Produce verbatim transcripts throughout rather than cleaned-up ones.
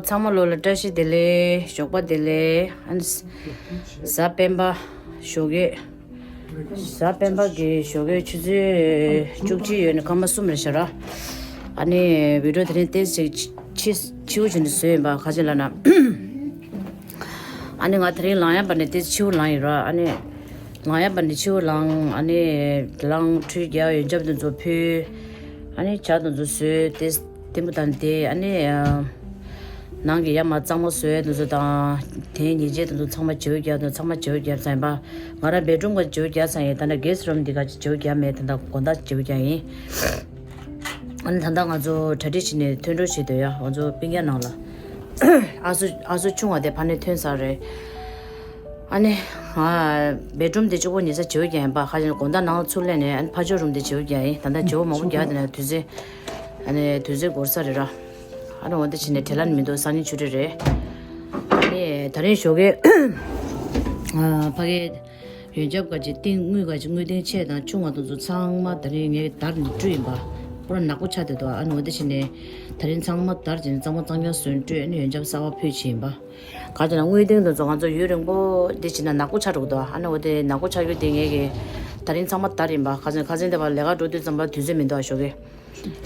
ཚང་མ་ལོ་ལ་བཀྲ་ཤིས་བདེ་ལེགས། ཞོགས་པ་བདེ་ལེགས། ཨ་ནི་གཟའ་སྤེན་པ་ཞོགས་ཀས། གཟའ་སྤེན་པ་གི་ཞོགས་ཀས་ཆུ་ཚོད་བཅུ་གཅིག་ཡོལ་ནས་སྐར་མ་གསུམ་རེད་ཤག་ར། ཨ་ནི་བི་ཌིའོ་དེ་རིང་ཏོག་ཙམ་ཕྱི་ཕྱི་པོ་བྱས་ནས་བཟོས་ཡིན་པ། ག་ཅི་ལབ་ན། ཨ་ནི་ང་དེ་རིང་ལངས་ཡག་པ་ནས་ཏོག་ཙམ་ཕྱི་པོ་ལངས་ཡིན་ར། ཨ་ནི་ལངས་ཡག་པ་ནས་ཕྱི་པོ་ལངས། ཨ་ནི་ལངས། ཁྲུས་རྒྱག། ཡོན་ཆབ་དེ་ཚོ་ཕུལ། ཨ་ནི་ཇ་དེ་ཚོ་བཟོས། ཏོག་ཙམ་དེ་མོ་དང་དེ། ཨ་ནི་ཨ། ནང་གི་ཡར་མར་གཙང་མ་བཟོས་དེ་ཚོ་དང་། དེའི་ཉལ་ཆས་དེ་ཚོ་ཚང་མ་བརྗེ་པོ་རྒྱག་དང་། ཚང་མ་བརྗེ་པོ་རྒྱག་ཚར་ཡིན་པ། ང་རང་བེད་རུམ་ག་བརྗེ་པོ་རྒྱག་ཚར་ཡིན། ད་ལྟ་གྷེ་སི་ཊི་རུམ་འདི་ག་བརྗེ་པོ་རྒྱག་མེད། ད་ལྟ་དགོང་དག་བརྗེ་པོ་རྒྱག་ཡིན། ཨ་ནི་ད་ལྟ་ང་ཚོ་གྲ་སྒྲིག་བྱས་ནས་ཐོན་འགྲོ་བྱེད་འདོད་ཡ། ང་ཚོ་སྤུན་ཀྱག་ནང་ལ་ཨ་སོ་ཨ་སོ་ཆུང་བ་དེ་ཕར་ནས་ཐོན་ཚར་རེད། ཨ་ནི་ང་བེད་རུམ་དེ་གཅིག་པོ་ཉལ་ས་བརྗེ་པོ་རྒྱག་ཡིན་པ། ཁ་ཅིག་དགོང་དག་ནང་ལ་ཚུར་སླེབས་ནས། ཨ་ནི་ཕར་ཕྱོགས་རུམ་དེ་བརྗེ་པོ་རྒྱག་ཡིན། ད་ལྟ་བརྗེ་པོ་མང་པོ་རྒྱག་དེ་ན་དུས་ཚོད། ཨ་ནི་དུས་ཚོད་འགོར་ས་རེད་ར། ཨ་ནི་འོ་དེ་བྱས་ནས་བྲེལ་བ་མི་འདུག་སང་ཉིན་ཆུ་ཚོད་རེད། ཨ་ནི་དེ་རིང་ཞོགས་ཀས་ཨ་ཕ་གིའི་ཡོན་ཆབ་ག་ཅིག་ཏིང་དངུལ་ག་ཅིག་དངུལ་ཏིང་ཆེ་དང་ཆུང་བ་དེ་ཚོ་ཚང་མ་དེ་རིང་ངས་དར་ནས་བཀྲུས་ཡིན་པ། པུ་ར་ནག་པོ་ཆགས་བསྡད་འདུག་ཨ་ནི་འོ་དེ་བྱས་ནས་དེ་རིང་ཚང་མ་དར་བྱས་ནས་གཙང་མ་གཙང་རྐྱང་བཟོས་བཀྲུས། ཨ་ནི་ཡོན་ཆབ་གསར་པ་ཕུལ་བྱས་ཡིན་པ། ག་ཅིག་ན་དངུལ་ཏིང་དེ་ཚོ་ང་ཚོ་ཡུན་རིང་པོ་འདི་བྱས་ན་ནག་པོ་ཆགས་འགྲོ་གི་འདུག་ཨ་ནི་འོ་དེ་ནག་པོ་ཆགས་རྒྱུ་དེ་ངས་གི་དེ་རིང་ཚང་མ་དར་ཡིན་པ། ག་ཅིག་ན་ཁ་སང་དེ་བར་ལས་ཀ་འགྲོ་དུས་ཙམ་པ་དུས་ཚོད་མི་འདུག་ཨ་ཞོགས་ཀས།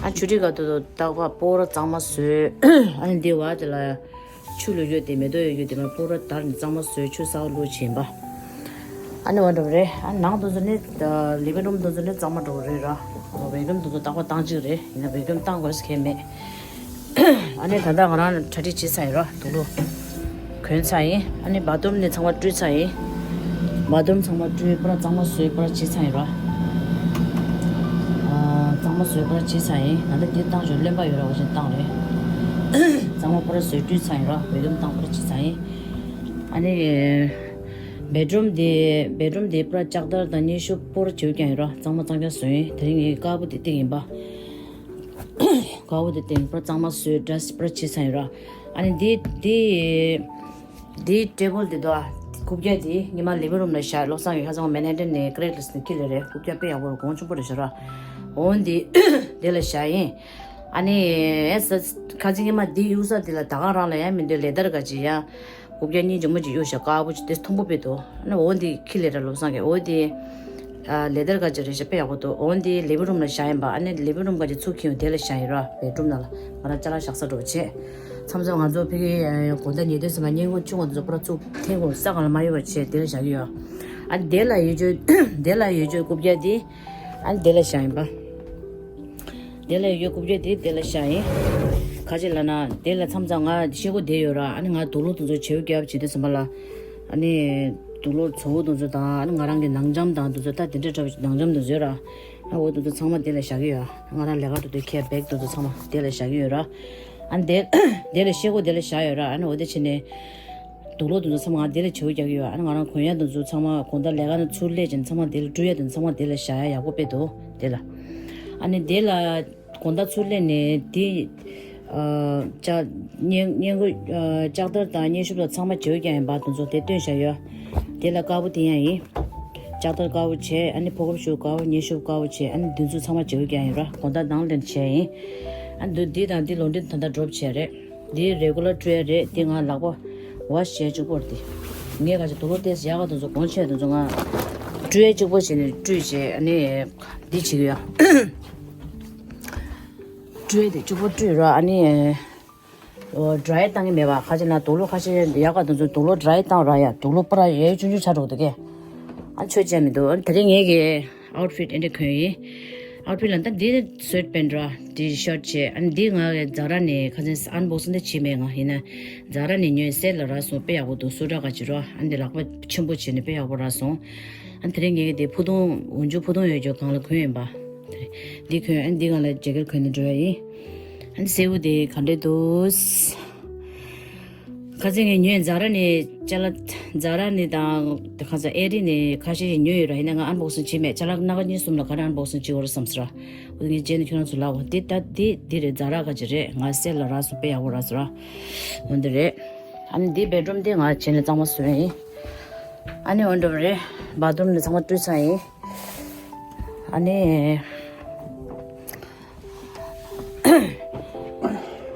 ཨ་ཆུ་ཐིགས་ག་དུས་དུ་ཏག་པ་པོ་ར་གཙང་མ་བཟོས། ཨ་ནི་འདི་བ་དེ་ལ་ཆུ་བླུག་ཡོད་དེ་མེ་ཏོག་ཡོད་རྒྱུ་དེ་མ་པོ་ར་དར་ནས་གཙང་མ་བཟོས། ཆུ་གསར་པ་བླུགས་བྱིན་པ། ཨ་ནི་བ་འགྲོ་རེད། ཨ་ནང་དུ་ཚོ་ནི་ལི་བིང་རུམ་དུ་ཚོ་ནི་གཙང་མ་འགྲོ་རེད་ར། བེད་རུམ་དུ་ཚོ་ཏག་པ་བཏང་གཅིག་རེད། ཡིན་ན་བེད་རུམ་བཏང་དགོས་ཟེར་མཁན་མེད། ཨ་ནི་ད་ལྟ་ང་རང་གྲ་སྒྲིག་བྱས་ཚར་ཡིན་ར། དུག་ལོག་གོན་ཚར་ཡིན། ཨ་ནི་བ་ཐུམ་ནི་ཚང་མ་བཀྲུས་ཚར་ཡིན། བ་ཐུམ་ཚང་མ་བཀྲུས། པུ་ར་གཙང་མ་བཟོས། པུ་ར་བྱས་ཚར་ཡིན་ར། ཨ་གཙང་མ་བཟོས། པུ་ར་བྱས་ཚར་ཡིན། ད་ལྟ་འདི་བཏང་ཞོར་རློན་པ་ཡོད་ར། འོ་བྱས་བཏང་རེད། གཙང་མ་པུ་ར་བཟོས་བཀྲུས་ཚར་ཡིན་ར། བ་ཐུམ་བཏང་པུ་ར་བྱས་ཚར་ཡིན། ཨ་ནི་བེད་རུམ་དེ་བེད་རུམ་དེ་པུ་ར་ལྕགས་དར་དང་སྙན་ཤུབས་པུ་ར་བྱས་ཀྱང་ཡིན་ར། གཙང་མ་གཙང་རྐྱང་བཟོས་ཡིན། དེ་རིང་ངའི་དཀར་པོ་དེ་བཏིང་ཡིན་པ། དཀར་པོ་དེ་བཏིང་པུ་ར་གཙང་མ་བཟོས། ཌ་རེ་སི་པུ་ར་བྱས་ཚར་ཡིན་ར། ཨ་ནི་འདི་འདི་འདིའི་ཊེ་བལ་འདི་དོ། རྐུབ་བཀྱག་འདི་ཉི་མ་ལི་བིང་རུམ་ལ་བཞག་བློ་བཟང་གིས་ཁ་སང་མན་ཧེ་ཊན་ནས་ཀེ་རེ་ཊི་ལ་སི་ནས་ཁྱེར་སླེབས་རེད། རྐུབ་བཀྱག་དཔེ་ཡག་པོ་རེད། གོང་ཆེན་པོ་རེད་ཤག་ར། འོ་འདི་འདི་ལ་བཞག་ཡིན། ཨ་ནི་ཨེ་ས་ཁ་སང་ཉི་མ་འདི་གཡུག་ས་འདི་ལ་ད་ག་རང་ལ་ཡང་མི་འདུག་ལེ་དར་ག་ཅིག་ཡ། རྐུབ་བཀྱག་སྙིང་རྗེ་མོ་ཅིག་གཡུག་ཤག་དཀར་པོ་ཅིག་དེ་མཐོན་པོ་དཔེ་འདུག་ཨ་ནི་འོ་འདི་ཁྱེར་སླེབས་ར། བློ་བཟང་གིས། འོ་འདི་ཨ་ལེ་དར་ག་ཅིག་རེད་ཤག་དཔེ་ཡག་པོ་འདུག་འོ་འདི་ལི་བིང་རུམ་ལ་བཞག་ཡིན་པ། ཨ་ནི་ལི་བིང་རུམ་ག་ཅིག་ཚུར་འཁྱེར་ཡོང་དེ་ལ་བཞག་ཡིན་ར། བེད་རུམ་ནང་ལ་ང་རང་ཅ་ལག་བཞག་ས་འགྲོ་བྱས། མཚམས་མཚམས་ང་ཚོ་ཕ་གི་ཨ་དགོང་དག་ཉལ་དུས་ཙམ་པ་སྔས་མགོ་ཆུ་ང་ཚོ་པུ་ར་ཚུར་ཐེངས་གོང་ས་གང་ལ་མ་གཡུག་པ་བྱས་དེ་ལ་བཞག་གི་ཡོད། ཨ་ནི་དེ་ལ་ཡོད་ཆོག་དེ་ལ་ཡོད་ཆོག་རྐུབ་བཀྱག་དེ། ཨ་ནི་དེ་ལ་བཞག་ཡིན་པ། དེ་ལ་ཡོད་རྐུབ་བཀྱག་དེ་དེ་ལ་བཞག་ཡིན། ག་ཅི་ལབ་ན་དེ་ལ་མཚམས་མཚམས་ང་ཤེལ་སྒོ་དེ་ཡོད་ར། ཨ་ནི་ང་དུག་ལོག་དེ་ཚོ་བྱེའུ་རྒྱབ་བྱེད་དུས་ཙམ་པ་ལ། ཨ་ནི་དུག་ལོག་བྱེའུ་དེ་ཚོ་དང་། ཨ་ནི་ང་རང་གི་ནང་འཇམ་དང་དེ་ཚོ་ད་དེ་འདྲ་འདྲ་བའི་ནང་འཇམ་དེ་ཚོ་ཡོད་ར། ཨ་འོ་དེ་ཚོ་ཚང་མ་དེ་ལ་བཞག་གི་ཡོད། ང་རང་ལས་ཀ་འགྲོ་དུས་ཁྱེར་བེག་དེ་ཚོ་ཚང་མ་དེ་ལ་བཞག་གི་ཡོད་ར། ཨ་ནི་དེ་དེ་ལ་ཤེལ་སྒོ་དེ་ལ་བཞག་ཡོད་ར། ཨ་ནི་འོ་དེ་བྱས་ནས། དུག་ལོག་དེ་ཚོ་ཚང་མ་ང་དེ་ལ་བྱེའུ་རྒྱག་གི་ཡོད། ཨ་ནི་ང་རང་གོན་ཡག་དེ་ཚོ་ཚང་མ་དགོང་དག་ལས་ཀ་ནས་ཚུར་སླེབས་ཅིང་ཚང་མ་དེ་ལ་བཀྲུ་ཡག་དེ་ཚང་མ་དེ་ལ་བཞག་ཡག་ཡག་པོ་དཔེ་འདུག་དེ་ལ། ཨ་ནི་དེ་ལ་དགོང་དག་ཚུར་སླེབས་ནས་དེ་ཨ་ལྕགས་སྙིང་སྙིང་གོ་ཨ་ལྕགས་དར་དང་སྙན་ཤུབས་དང་ཚང་མ་བྱེའུ་རྒྱག་ཡིན་པ་དེ་ཚོ་དེ་བཏོན་བཞག་ཡོད། དེ་ལ་དཀར་པོ་དེ་ཡང་ཡིན། ལྕགས་དར་དཀར་པོ་བྱས། ཨ་ནི་ཕོ་ཁབ་ཤུ་དཀར་པོ། སྙན་ཤུབས་དཀར་པོ་བྱས། ཨ་ནི་དེ་ཚོ་ཚང་མ་བྱེའུ་རྒྱག་ཡིན་ར། དགོང་དག་ནང་ལེན་བྱས་ཡིན། ཨ་ནི་འདི་དང་འདི་ལོ་འདི་ད་ལྟ་སྒྲོབ་བྱས་རེད། འདི་རེ་གུ་ལར་བཀྲུ་ཡ་རེད། འདི་ང་ལག་པ་ཝ་ཤི་བྱས་གཅིག་པོ་རེད། འདི་ངས་ག་ཅིག་དུག་ལོག་ཏོག་ཙམ་ཡག་ག་དེ་ཚོ་གོང་ཆེ་དེ་ཚོ་ང་བཀྲུ་ཡ་གཅིག་པོ་བྱས་ནས་བཀྲུས་བྱས། ཨ་ནི་འདི་བྱེད་ཀྱི་ཡོད། བཀྲུ་ཡ་དེ་གཅིག་པོ་བཀྲུས་ར། ཨ་ནི་ཨོ་ཌ་རའི་བཏང་གི་མེད་པ། ཁ་ཅིག་ན་དུག་ལོག་ཁ་ཤས་ཡག་ག་དེ་ཚོ་དུག་ལོག་ཌ་རའི་བཏང་ར། ཡ་དུག་ལོག་པུ་ར་ཡ་ཆུང་ཆུང་ཆགས་འགྲོ་གི་འདུག་གས། ཨ་ཆོས་བྱས་མི་འདུག་དེ་རིང་ངས་ཀྱི་ཨའུཊ་ཕིཊ་ཨེ་འདྲ་གོན་ཡིན། ཨའུཊ་ཕིཊ་ལ་ད་འདི་སུའེཊ་པེན་ར། འདི་ཤརཊ་བྱས། ཨ་འདི་ང་ཛ་ར་ནས་ཁ་སང་ཨན་བོག་སིང་འདི་བྱས་མེད་ང་། ཡིན་ན་ཛ་ར་ནས་ཉོས་སེལ་ལ་རག་སོང་། དཔེ་ཡག་པོ་འདུག་སུ་འདྲ་ག་ཅི་རོ། ཨ་འདི་ལག་པ་ཆེན་པོ་བྱས་ནས་དཔེ་ཡག་པོ་རག་སོང་། ཨ་དེ་རིང་ངས་འདི་ཕུ་ཐུང་འོག་འཇུག་ཕུ་ཐུང་ཡོད་ཅོག་གང་ལ་གོན་ཡིན་པ། འདི་གོན། ཨ་འདི་ང་ལ་ཇེ་ཀེཊ་གོན་ནས་འགྲོ་ཡ་ཡིན། ཨ་འདི་སེའུ་དེ་ག་འདྲས་འདུག་ཁ་སང་ངས་ཉོས། ཛ་ར་ནས་ཅ་ལག་ཛ་ར་ནས་དང་ཁ་སང་ཨེ་རི་ནས་ཁ་ཤས་ཤིག་ཉོས་ཡོད་ར། ཡིན་ན་ང་ཨན་བོག་སིང་བྱས་མེད། ཅ་ལག་སྣ་ཁ་གཉིས་གསུམ་ལ་ག་རེ་ཨན་བོག་སིང་བྱེད་དགོས་རེད་བསམ་སོང་ར། འོ་དེ་ངས་རྗེས་ནས་ཁྱོད་རང་ཚོ་ལབ་འོ། འདི་ད་འདི་འདི་རེད། ཛ་ར་ག་ཅིག་རེད། ང་སེལ་ལ་རག་སོང་། དཔེ་ཡག་པོ་རག་སོང་ར། འོ་འདི་རེད། ཨ་ནི་འདི་བེད་རུམ་འདི་ང་བྱས་ནས་གཙང་མ་བཟོས་ཡིན། ཨ་ནི་འོ་འདྲ་བ་རེད། བ་ཐུམ་ནི་ཚང་མ་བཀྲུས་ཚར་ཡིན། ཨ་ནི།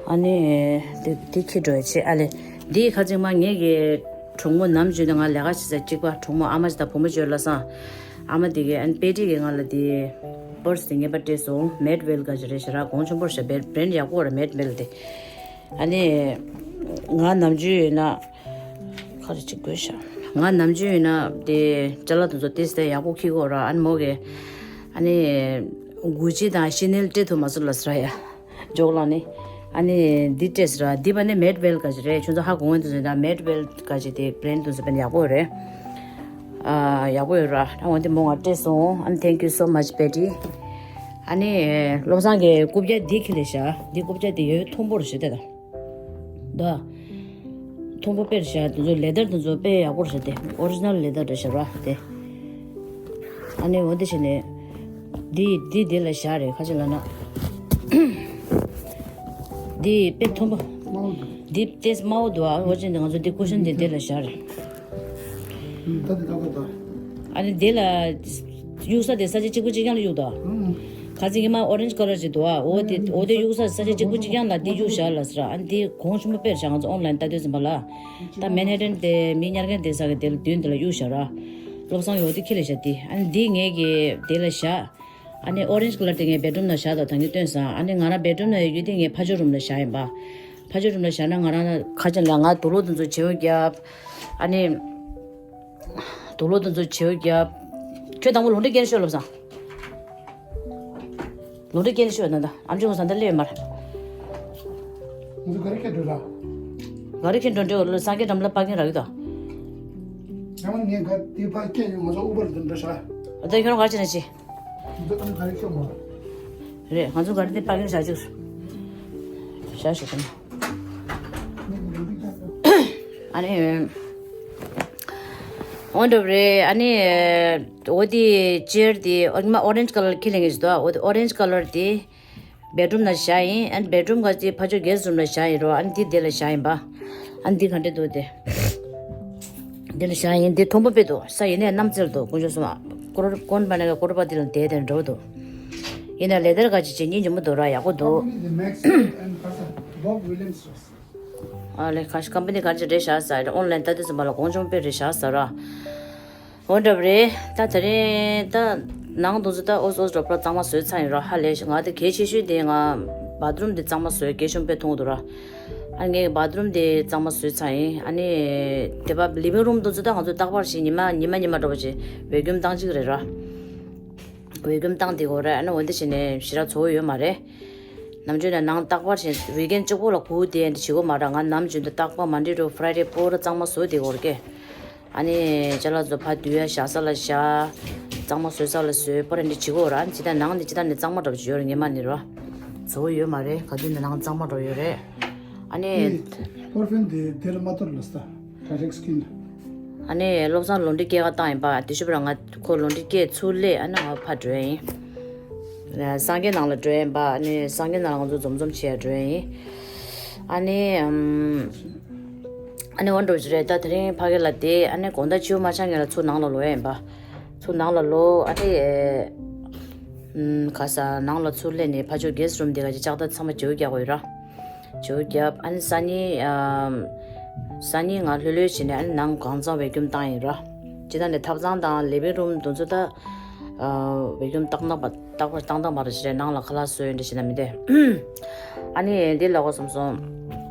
ཨ་ནི་དེ་དེ་ཁྱི་འགྲོ་ཡ་ཆེ་ཨ་ལེ། འདི་ཁ་ཅིག་མ་ངེད་ཀྱི་གྲོགས་མོ་ནམ་རྒྱུན་དུ་ང་ལས་ཀ་བྱེད་ས་གཅིག་པ་གྲོགས་མོ་ཨ་མ་ཅིག་དང་བུ་མོ་ཅིག་ཡོད་ལ་སང་། ཨ་མ་དེ་གས་ཨ་ནི་པེ་ཏི་གས་ང་ལ་དེ་པར་སི་དེ་ངེས་པ་སྤྲད་སོང་། མེད་ཝེལ་ག་ཅིག་རེད་ཤག་ར། གོང་ཆེན་པོ་རེད་ཤག་བེ་བེ་རེན་ཌི་ཡག་པོ་རེད་མེད་ཝེལ་དེ། ཨ་ནི་ང་ནམ་རྒྱུན་ཡོད་ན་ཁ་རེ་ཅིག་དགོས་ཤག་ང་ནམ་རྒྱུན་ཡོད་ན་དེ་ཅ་ལག་དེ་ཚོ་ཏོག་ཙམ་ཡག་པོ་འཁྱེར་གོ་ར། ཨ་ནི་མོ་གས་ཨ་ནི་གུ་ཅི་དང་ཤི་ནེལ་སྤྲད་ཐུབ་མ་སོང་ལབ་སོང་ར་ཡ། འཇོག་ལ་ནི། ཨ་ནི་འདི་སྤྲད་ཟེར་ར། འདི་བ་ནི་མེད་ཝེལ་ག་ཅིག་རེད། ཁྱོད་ཚོ་ཧ་གོ་གི་འདུག་ཟེར་ན་མེད་ཝེལ་ག་ཅིག་དེ་བེ་རེན་ཌི་དེ་ཚོ་དཔེ་ཡག་པོ་ཡོད་རེད། ཨ་ཡག་པོ་ཡོད་ར། ཨ་འོན་ཏེ་མོ་ང་སྤྲད་སོང་། ཨ་ནི་thank you so much Betty། ཨ་ནི་བློ་བཟང་གི་རྐུབ་བཀྱག་འདི་ཁྱེར་ལེ་ཤག་འདི་རྐུབ་བཀྱག་དེ་ཡོད་མཐོན་པོ་རེད་ཤག་དེ་དང་། ད་མཐོན་པོ་དཔེ་རེད་ཤག་དེ་ཚོ་ལེ་དར་དེ་ཚོ་དཔེ་ཡག་པོ་རེད་ཤག་དེ་ཨོ་རི་ཇི་ནལ་ལེ་དར་རེད་ཤག་ར་དེ། ཨ་ནི་འོ་དེ་བྱས་ནས། འདི་འདི་འདི་ལ་བཞག་རེད། ཁ་ཅིག་ལབ་ན། འདི་དཔེ་མཐོན་པོ། དམའ་བོ་འདུག་འདི་ཏོག་ཙམ་དམའ་བོ་འདུག་ཨ་འོ་ཅན་འདི་ང་ཚོ་འདི་ཀུ་ཤན་འདི་འདི་ལ་བཞག་རེད། ད་འདི་ཏག་ཏག་ད། ཨ་ནི་འདི་ལ་གཡུག་ས་དེ་ས་ཆ་གཅིག་པུ་གཅིག་རྐྱང་ལ་གཡུག་ད། ཁ་ཅིག་ཉི་མ་ཨོ་རེན་ཇི་ཀ་ལར་ཅིག་འདུག་ཨ་འོ་དེ་འོ་དེ་གཡུག་ས་ས་ཆ་གཅིག་པུ་གཅིག་རྐྱང་ལ་འདི་གཡུག་བཞག་ལ་ཟེར། ཨ་ནི་འདི་གོང་ཆེན་པོ་དཔེ་རེད་ཤག་ང་ཚོ་ཨོན་ལན་ལྟ་དུས་ཙམ་པ་ལ། ད་མན་ཧེ་ཏན་དེ་མི་ཉར་མཁན་བསྡད་ས་གི་དེ་ལ་མདུན་དེ་ལ་གཡུག་བཞག་ར། བློ་བཟང་གི་འོ་དེ་ཁྱེར་ལེ་ཤག་དེ། ཨ་ནི་འདི་ངེད་ཀྱི་དེ་ལ་བཞག་ཨ་ནི་ཨོ་རེན་ཇི་ཀ་ལར་དེ་ངའི་བེད་རུམ་ནང་བཞག་དང་ད་གིན་སྟོན་སོང་། ཨ་ནི་ང་རང་བེད་རུམ་ནང་ཡོད་རྒྱུ་དེ་ངའི་ཕ་ཇོ་རུམ་ལ་བཞག་ཡིན་པ། ཕ་ཇོ་རུམ་ལ་བཞག་ན་ང་རང་ཁ་ཅིག་ལ་ང་དུག་ལོག་དེ་ཚོ་བྱེའུ་རྒྱབ། ཨ་ནི་དུག་ལོག་དེ་ཚོ་བྱེའུ་རྒྱབ། ཁྱོད་དང་པོ་ལོ་འདྲི་སྐྱེལ་ཤོག་ལབ་སོང་། ལོ་འདྲི་སྐྱེལ་ཤོག་ན་ད་ཨམ་ཆི་ཁོང་ས་འདི་སླེབས་མར། ང་ཚོ་ག་རེ་ཁྱེར་འགྲོ་ར། ག་རེ་ཁྱེར་འགྲོ་འདྲེ་ལོ་སངས་རྒྱས་འགྲམ་ལ་པར་ཀིང་རག་གི་ད། ཡང་ངས་ག་དེ་པར་ཀིང་ཡོད་ང་ཚོ་ཨུ་བར་དུ་འགྲོ་ཤག་ཨ་ད་ཁྱོད་རང་ག་རེ་བྱེད་ན་ཅི། རེད། ང་ཚོ་ག་རེ་དེ་པར་ཀིང་བཞག་ཅིག་བཞག་ཞིག་དང་། ཨ་ནི། འོ་འདྲ་རེད། ཨ་ནི། འོ་དེ་ཅེར་དེ་ཨོ་ཉི་མ་ཨོ་རེན་ཇི་ཀ་ལར་ཁྱེར་ལེན་གི་ཞིག་འདུག་འོ་དེ་ཨོ་རེན་ཇི་ཀ་ལར་དེ། བེད་རུམ་ནང་བཞག་ཡིན། ཨ་ནི་བེད་རུམ་ག་ཅིག་ཕ་ཇོ་གེ་སི་རུམ་ལ་བཞག་ཡིན་རོ། ཨ་ནི་འདི་དེ་ལ་བཞག་ཡིན་པ། ཨ་ནི་འདི་ག་འདྲ་འདུག་དེ། འདི་ལ་བཞག་ཡིན། འདི་མཐོན་པོ་དཔེ་འདུག་ས་ཡིན་ནའི་གནམ་རྩེར་འདུག་དཀོན་མཆོག་གསུམ། ཀོ་ར་ཀོན་པ་ནི་ཀོ་ར་པ་འདི་ལ་བསྡད་དེ་འགྲོ་འདུག་ཡིན་ནའི་ལེ་དར་ག་ཅིག་བྱེད་སྙིང་རྗེ་མོ་འདུག་ར། ཡག་པོ་འདུག How many the Max and Bob Williams was? ཨ་ལེ་ཁ་ཤི་ཀམ་པ་ནི་ག་ཅིག་རེད་བཞག་ས་རེད། ཨོན་ལན་ལྟ་དུས་ཙམ་པ་ལ་གོང་ཆུང་དཔེ་རེད་བཞག་ས་ར། འོ་འདྲ་བ་རེད། ད་དེ་རིང་ད་ནང་དུ་ཚོ་ད་ཨོ་སོ་སོ་འགྲོ་པ་གཙང་མ་བཟོས་ཚར་ཡིན་རོ། ཧ་ལས་ཤིག་ང་དེ་གལ་ཆེ་ཤོས་དེ་ང་བཱ་ཐི་རུམ་དེ་གཙང་མ་བཟོས་གལ་ཆེན་པོ་མཐོང་འདུག་ར། ཨ་ངས་བཱ་ཐི་རུམ་དེ་གཙང་མ་བཟོས་ཚར་ཡིན། ཨ་ནི་དེ་པ་ལི་ཝིང་རུམ་དུ་ཚོ་ད་ང་ཚོ་རྟག་པར་ཞིག་ཉི་མ་ཉི་མ་ཉི་མ་འགྲོ་བ་ཅིག་བེ་ཀུམ་བཏང་གཅིག་རེད་ར། བེ་ཀུམ་བཏང་དེ་གོ་རེད། ཨ་ནི་འོན་ཏེ་བྱས་ནས་ཞེ་དྲག་བཟོ་ཡོད་མ་རེད། ནམ་རྒྱུན་ནས་ནང་རྟག་པར་ཞིག་ཝིག་ཨེན་གཅིག་པོ་ལ་ཁུག་དེ་འདྲ་བྱེད་གོ་མ་ར། ང་ནམ་རྒྱུན་དུ་རྟག་པར་མན་ཌེ་ཊུ་ཕ་རའི་ཌེ་པོ་ར་གཙང་མ་བཟོ་དེ་གོ་ར་ཀེ། ཨ་ནི་ཅ་ལག་ཚོ་ཕར་འདུལ་ཡ་བཞག་ས་ལ་བཞག་གཙང་མ་བཟོ་ས་ལ་བཟོས་པར་འདི་བྱེད་གོ་ར། ཨ་ནི་ཇི་ལྟར་ནང་ནི་ཇི་ལྟར་ནི་གཙང་མ་འདྲ་བོ་ཅིག་ཡོད་རེད། ངེས་མ་ནི་ར་བཟོ་ཡོད་མ་རེད། ག་དུས་ནས་ནང་གཙང་མ་འདྲ་བོ་ཡོད་རེད། ཨ་ནི་པར་ཕིའུམ་དེ་དེ་ལ་མ་གཏོར་ལ་ས་ད་རེག་སི་ཀིན། ཨ་ནི་བློ་བཟང་ལོ་འདྲི་སྐྱེལ་ག་བཏང་ཡིན་པ། དེ་ཤུ་པ་ར་ང་ཁོ་ལོ་འདྲི་སྐྱེལ་ཚུར་སླེབས། ཨ་ནི་ང་ཕར་འགྲོ་ཡ་ཡིན། སངས་རྒྱས་ནང་ལ་འགྲོ་ཡིན་པ། ཨ་ནི་སངས་རྒྱས་ནང་ལ་ང་ཚོ་འཛོམས་འཛོམས་བྱེད་ཡ་འགྲོ་ཡ་ཡིན། ཨ་ནི་ཨམ། ཨ་ནི་འོ་འགྲོ་རྒྱུ་རེད། ད་དེ་རིང་ཕ་གི་ལ་བསྡད། ཨ་ནི་དགོང་དག་ཕྱི་པོ་མ་ཆགས་སྔོན་ལ་ཚུར་ནང་ལ་ལོག་ཡ་ཡིན་པ། ཚུར་ནང་ལ་ལོག་ཨ་ནི་ཨམ། ག་ས་ནང་ལ་ཚུར་སླེབས་ནས་ཕར་ཕྱོགས་གེ་སི་རུམ་དེ་ག་ཅིག་ལྕགས་རྟ་ཚང་མ་བྱེའུ་རྒྱག་དགོས་ཡོད་ར། བྱེའུ་རྒྱབ། ཨ་ནི་སང་ཉིན་ཨམ། སང་ཉིན་ང་ལྷོད་ལྷོད་བྱས་ནས་ཨ་ནི་ནང་གང་ཚང་བེ་ཀུམ་བཏང་ཡིན་ར། ཇི་ལྟར་ནས་ཐབ་ཚང་དང་ལི་ཝིང་རུམ་དེ་ཚོ་ད། ཨ། བེ་ཀུམ་ཏག་ཏག་པ་ཏག་པ་ཏག་ཏག་མ་རེད་ཟེར། ནང་ལ་ཁ་ལག་བཟོས་ཡོད་འདྲ་ཞིག་ན་མི་འདུག་ཨ་ནི་འདི་ལབ་དགོས་བསམ་སོང་།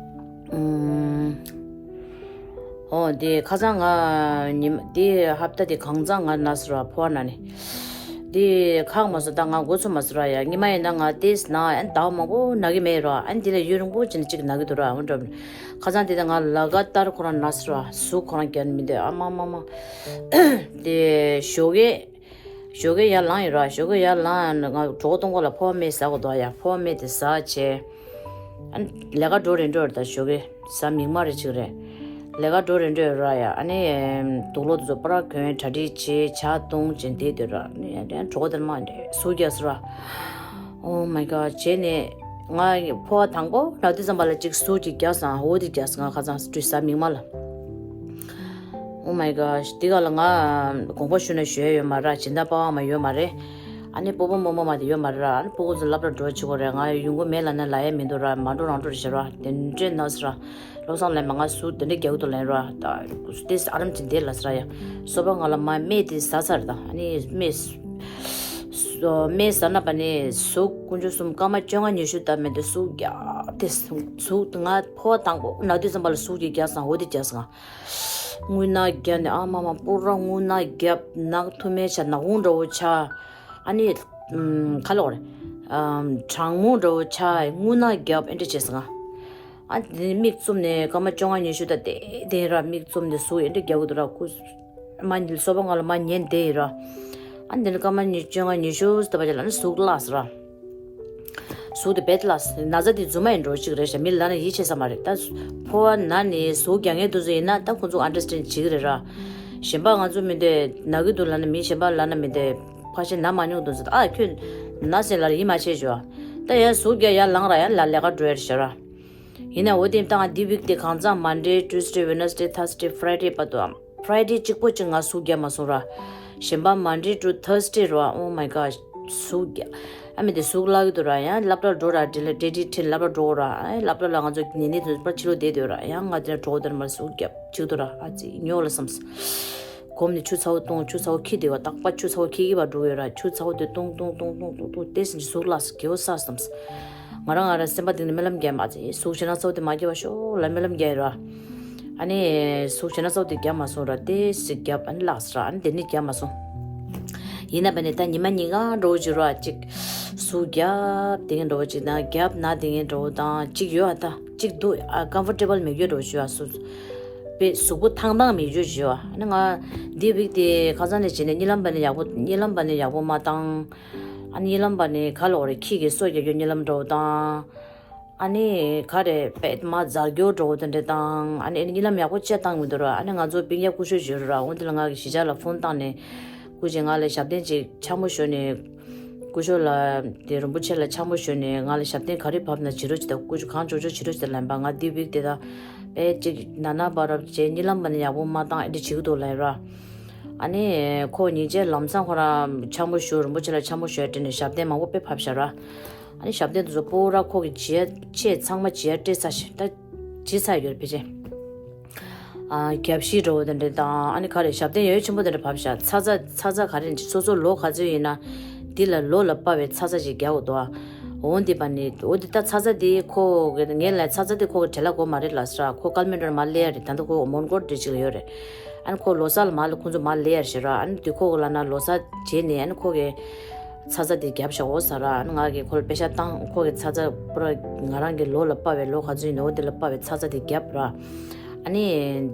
ཨུམ། ཨོ་འདི་ཁ་སང་ང་ཉི་མ་འདི་ཧབ་ཏ་འདི་གང་ཚང་ང་ན་ཟེར་བ་ཕོ་བ་ན་ནི། འདི་ཁག་མ་སོང་། ད་ང་འགོ་ཚུགས་མ་ཟེར་བ་ཡ། ཉི་མ་ཡིན་ན་ང་ཏེས་ན་ཨན་ཟླ་བ་མང་པོ་ན་གི་མེད་ར། ཨན་འདི་ལ་ཡུན་རིང་པོ་ཅིག་ནས་ཅིག་ན་གི་འདུག་ར། འོ་འདྲ་ཁ་སང་འདི་ད་ང་ལ་ག་ཏར་ཁོ་རང་ན་ཟེར་བ་ཟུག་ཁོ་རང་རྒྱག་ནི་མི་འདུག་ཨ་མ་མ་མ། དེ་ཞོགས་ཀས། ཞོགས་ཀས་ཡར་ལངས་ཡོད་ར། ཞོགས་ཀས་ཡར་ལངས་ཡོད་ན་ང་གྲོད་ཁོག་ལྟོགས་པ་ལ་ཕོ་བ་མེད་ཟ་དགོས་འདུག་ཡ། ཕོ་བ་མེད་དེ་ཟ་བྱས། ཨ། ལས་ཀ་འགྲོ་རན་འགྲོ་ར། ད་ཞོགས་ཀས་གཟའ་མིག་དམར་རེ་ཅིག་རེད། ལས་ཀ་འགྲོ་རན་འགྲོ་ཡོད་ར་ཡ། ཨ་ནི་དུག་ལོག་དེ་ཚོ་པར་གྱོན་གྲ་སྒྲིག་བྱས་ཇ་བཏུང་བྱས་བསྡད་སྡོད་ར། ཨ་ནི་ཡ་གྲོད་ཁོག་དེར་མ་འདྲེ་ཟུག་རྒྱག་སོང་ར། Oh my god བྱས་ནས་ང་ཕོ་བ་དང་པོ་ན་དུས་ཙམ་པ་ལ་ཅིག་ཟུག་ཅིག་རྒྱག་སོང་། འོ་དེ་རྒྱག་སོང་། ང་ཁ་སང་དུས་གཟའ་མིག་དམར་ལ། Oh my god དེ་ག་ལ་ང་དགོངས་པ་ཞུ་ན་ཞུ་ཡ་ཡོད་མ་ར། སྦྱིན་བདག་པ་བ་མ་ཡོད་མ་རེད། ཨ་ནི་སྤོ་བོ་རྨོ་མོ་མ་དེ་ཡོད་མ་རེད་ར། ཨ་ནི་སྤོ་བོ་ཚོ་སློབ་གྲྭ་འགྲོ་བྱེད་དགོས་རེད། ང་ཡོང་གི་མེད་ལབ་ན་ལབ་ཡ་མི་འདུག་ར། མ་འགྲོ་རང་འགྲོ་རེད་ཟེར་ར། དེ་འདྲས་ན་ཟེར་ར། བློ་བཟང་ལགས་མ་ང་ཟུག་དེ་འདྲས་རྒྱག་གི་འདུག་ལབ་ར། ད་དེ་ཨ་རམ་ཅིག་བསྡད་ལབ་ཟེར་ར་ཡ། སོ་པ་ང་ལ་མ་སྨན་དེ་ཟ་ཚར་ད། ཨ་ནི་སྨན་སྨན་ཟ་ན་པ་ནི་ཟུག་དཀོན་མཆོག་གསུམ་སྐར་མ་བཅོ་ལྔ་ཉི་ཤུ་ད་མི་འདུག་ཟུག་རྒྱག་དེ་ཟུག་ང་ཕོ་བ་དང་པོ་ན་དུས་ཙམ་པ་ལ་ཟུག་གི་རྒྱག་སང་འོ་དེ་རྒྱག་སང་། རྔུལ་ནག་རྒྱབ་ནས་ཨ་མ་མ་པུ་ར་རྔུལ་ནག་རྒྱབ། ནག་ཐུ་མེ་ཆ་ནག་ཁུང་འདྲ་བོ་ཆ། ཨ་ནི་ཨམ། ག་ལབ་དགོས་རེད། ཨམ། གྲང་མོ་འདྲ་བོ་ཆ་རྔུལ་ནག་རྒྱབ་ཨེ་འདྲ་བྱས་སོང་ང་། ཨ་དེ་ནས་མིག་བཙུམ་ནས་སྐར་མ་བཅོ་ལྔ་ཉི་ཤུ་ད་དེ་དེ་ར་མིག་བཙུམ་ནས་ཟུག་ཨེ་འདྲ་རྒྱག་གི་འདུག་ར། ཁུ་མ་ཉིལ་སོ་པ་ང་ལ་མ་ཉན་དེ་ཡིན་ར། ཨ་དེ་ནས་སྐར་མ་ཉི་བཅོ་ལྔ་ཉི་ཤུ་ད་བ་ཅ་ལ་ནི་ཟུག་བརླགས་སོང་ར། ཟུག་དེ་བེད་ལ་ན་ཚ་དེ་རྫུན་མ་ཡིན་འགྲོ་གཅིག་རེད་ཤག་མི་ལ་ན་ཡིད་ཆེས་ས་མ་རེད་ད། ཕོ་བ་ན་ནི་ཟུག་རྒྱག་མཁན་དེ་ཚོ་ཡིན་ན་ད་ཁོ་ཚོ་ཨན་ཌར་སི་ཊེན་ཌ་བྱེད་ཀྱི་རེད་ར། གཞན་པ་ང་ཚོ་མི་འདོད་ན་གི་འདུག་ལབ་ན་མི་གཞན་པ་ལབ་ན་མི་འདོད་ཕལ་ཆེར་ན་མ་མྱོང་དེ་ཚོ་ཨ་ཁྱོད་ན་ཟེར་ལ་ཡིད་མ་ཆེས་ཞུ་བ། ད་ཡ་ཟུག་རྒྱག་ཡ་ལངས་ར་ཡ་ལ་ལས་ཀ་འགྲོ་ཡ་རེད་ཤག་ར། ཡིན་ན་འོ་དེ་ད་ང་འདི་ཝིག་དེ་གང་ཚང་མན་ཌེ་ཊུ་སི་ཌེ་ཝེན་སི་ཌེ་ཐར་སི་ཌེ་ཕ་རའི་ཌེ་བར་དུ་ཨམ། ཕ་རའི་ཌེ་གཅིག་པོ་གཅིག་ང་ཟུག་རྒྱག་མ་སོང་ར། གཞན་པ་མན་ཌེ་ཊུ་ཐར་སི་ཌེ་ར། Oh my God. ཟུག་རྒྱག་ཨ་མི་དེ་ཟུག་ལྷག་གི་འདུག་ར། ཡང་སློབ་གྲྭར་འགྲོ་ར། དེ་ལ་ཌེ་ཌི་ཁྲིད་སློབ་གྲྭར་འགྲོ་ར། ཨ་སློབ་གྲྭ་ལ་ང་ཚོ་ཉིན་ནི་དུ་པར་ཕྱི་ལོགས་བསྡད་འདུག་ར། ཡང་ང་དེ་ལ་གྲོགས་དེར་མར་ཟུག་རྒྱག་ཅིག་འདུག་ར། ཨ་ཙི་ཉོ་ལ་བསམས། གོམ་ནས་ཆུ་ཚ་བོ་བཏུང་། ཆུ་ཚ་བོ་ཁྱི་དེ་བ་རྟག་པར་ཆུ་ཚ་བོ་ཁྱི་གི་བ་འགྲོ་ཡོད་ར། ཆུ་ཚ་བོ་དེ་བཏུང་བཏུང་བཏུང་བཏུང་བཏུང་བཏུང་ཏེ་སེམས་ཀྱི་ཟུག་ལ་སྐྱེ་བོ་ས་བསམས། ང་རང་ང་རང་སེམས་པ་གཏིང་ནས་སྨོན་ལམ་རྒྱག་མ་ཚེ་ཟུག་བྱེད་ན་ཚ་བོ་དེ་མ་སྐྱེ་བ་ཤོག་ལ་སྨོན་ལམ་རྒྱག་ཡོད་ར། ཨ་ནི་ཟུག་བྱེད་ན་ཚ་བོ་དེ་རྒྱབ་མ་སོང་ར། ཏེ་སི་རྒྱབ་ཨ་ནི་ལགས་ར། ཨ་ནི་དེ་ནི་རྒྱབ་མ་སོང་། ཡིན་ན་བས་ནི་ད་ཉི་མ་ཉིན་གང་འགྲོ་བོ་ཅིག་ར་ཅིག་ཟུག་རྒྱབ་དེ་ངན་འགྲོ་བོ་ཅིག་དང་རྒྱབ་ན་དེ་ངན་འགྲོ་བོ་དང་ཅིག་ཡོད་ཨ། ད་ཅིག་འདུག་ཨ། ཀམ་ཕོར་ཊེ་བལ་མེད་རྒྱུ་འགྲོ་བོ་ཅིག་ཨ། སུ་པའི་གཟུགས་པོ་ཐང་ཐང་མེད་རྒྱུ་ཅིག་ཨ། ཨ་ནི་ང་འདི་བིག་དེ་ཁ་སང་ནས་བྱས་ནས་གཉིད་ལམ་བ་ནི་ཡག་པོ་གཉིད་ལམ་བ་ནི་ཡག་པོ་མ་བཏང་། ཨ་ནི་གཉིད་ལམ་བ་ནི་ག་ལོག་རེ་ཁྱི་གི་སོ་རྒྱག་རྒྱུ་གཉིད་ལམ་འགྲོ་བོ་དང་། ཨ་ནི་ག་རེ་པད་མ་འཛར་རྒྱུ་འགྲོ་བོ་དེ་འདྲ་དང་། ཨ་ནི་ཨ་ནི་གཉིད་ལམ་ཡག་པོ་བཅས་བཏང་མི་འདུག་ར། ཨ་ནི་ང་ཚོ་སྤུན་ཀྱག་སྐུ་ཞབས་ཡོད་ར། འོན་ཏེ་ལ་ང་གི་གཞིས་ཆགས་ལ་ཕོན་བཏང་ནས་སྐུ་མཁྱེན་ང་ལ་ཞབས་བརྟན་ཅིག་འཆམ་པོ་ཞུས་ནས་སྐུ་ཞབས་ལ་དེ་རིན་པོ་ཆེ་ལ་འཆམ་པོ་ཞུས་ནས་ང་ལ་ཞབས་བརྟན་ག་རེ་བབས་ན་བྱེད་རོགས་བྱེད་དང་། སྐུ་ཞབས་གང་ལྕོགས་ལྕོགས་བྱེད་རོགས་བྱེད་དང་ལབ་པ། ང་འདི་བིག་དེ་དང་པད་ཅིག་ན་ན་བ་རབ་བྱས་གཉིད་ལམ་བ་ནི་ཡག་པོ་མ་བཏང་ཨེ་འདྲ་བྱེད་ཀྱི་འདུག་ལབ་ར། ཨ་ནི་ཁོ་ཉིན་བྱས་ལམ་སང་ཁོ་རང་འཆམ་པོ་ཞུ་རིན་པོ་ཆེ་ལ་འཆམ་པོ་ཞུ་ཡ་སྤྲད་ནས་ཞབས་བརྟན་མང་པོ་དཔེ་བབས་ཤག་ར། ཨ་ནི་ཞབས་བརྟན་དེ་ཚོ་པོ་ར་ཁོ་གི་བྱས་ཆས་ཚང་མ་བྱས་སྤྲད་ཚར་ཤག་ད་བྱས་ཚར་ཡོད་རེད་ཕལ་ཆེར། ཨ་རྒྱབ་ཤིག་འགྲོ་བོ་དེ་འདྲ་དང་། ཨ་ནི་ག་རེ་ཞབས་བརྟན་ཡོད་ཆེན་པོ་དེ་འདྲ་བབས་ཤག་ཚ་ཚ་ཚ་ཚ་ག་རེ་སོ་སོ་ལོ་ག་ཚོད་ཡིན་ན་འདི་ལ་ལོ་ལ་དཔའ་བའི་ཚ་ཚ་ཞིག་རྒྱག་དགོས་འདུག་ཨ། འོ་འདི་པ་ནི་འོ་འདི་ད་ཚ་ཚ་འདི་ཁོ་གི་ངས་ལ་ཚ་ཚ་འདི་ཁོ་གི་བྲེལ་ལ་དགོས་མ་རེད་ལབ་ས་ར། ཁོ་ཀལ་མེ་འགྲོ་མ་སླེབས་ཡ་རེད། ད་ལྟ་ཁོ་མོན་གྷོ་ཌི་སི་ཊིག་ལ་ཡོད་རེད། ཨ་ནི་ཁོ་ལོ་གསར་ལ་མ་ལ་ཁོང་ཚོ་མ་སླེབས་ཡ་རེད་ཤག་ར། ཨ་ནི་དེ་ཁོ་གི་ལ་ན་ལོ་གསར་བྱས་ནས་ཨ་ནི་ཁོ་གི་ཚ་ཚ་དེ་རྒྱབ་བཞག་འོ་ས་ར། ཨ་ནི་ང་གི་ཁོ་ལ་པེ་ཤ་བཏང་། ཁོ་གི་ཚ་ཚ་པུ་ར་ང་རང་གི་ལོ་ལ་དཔའ་བའི་ལོ་ག་ཚོད་ཡིན་ནོ་དེ་ལ་དཔའ་བའི་ཚ་ཚ་དེ་རྒྱབ་ར། ཨ་ནི་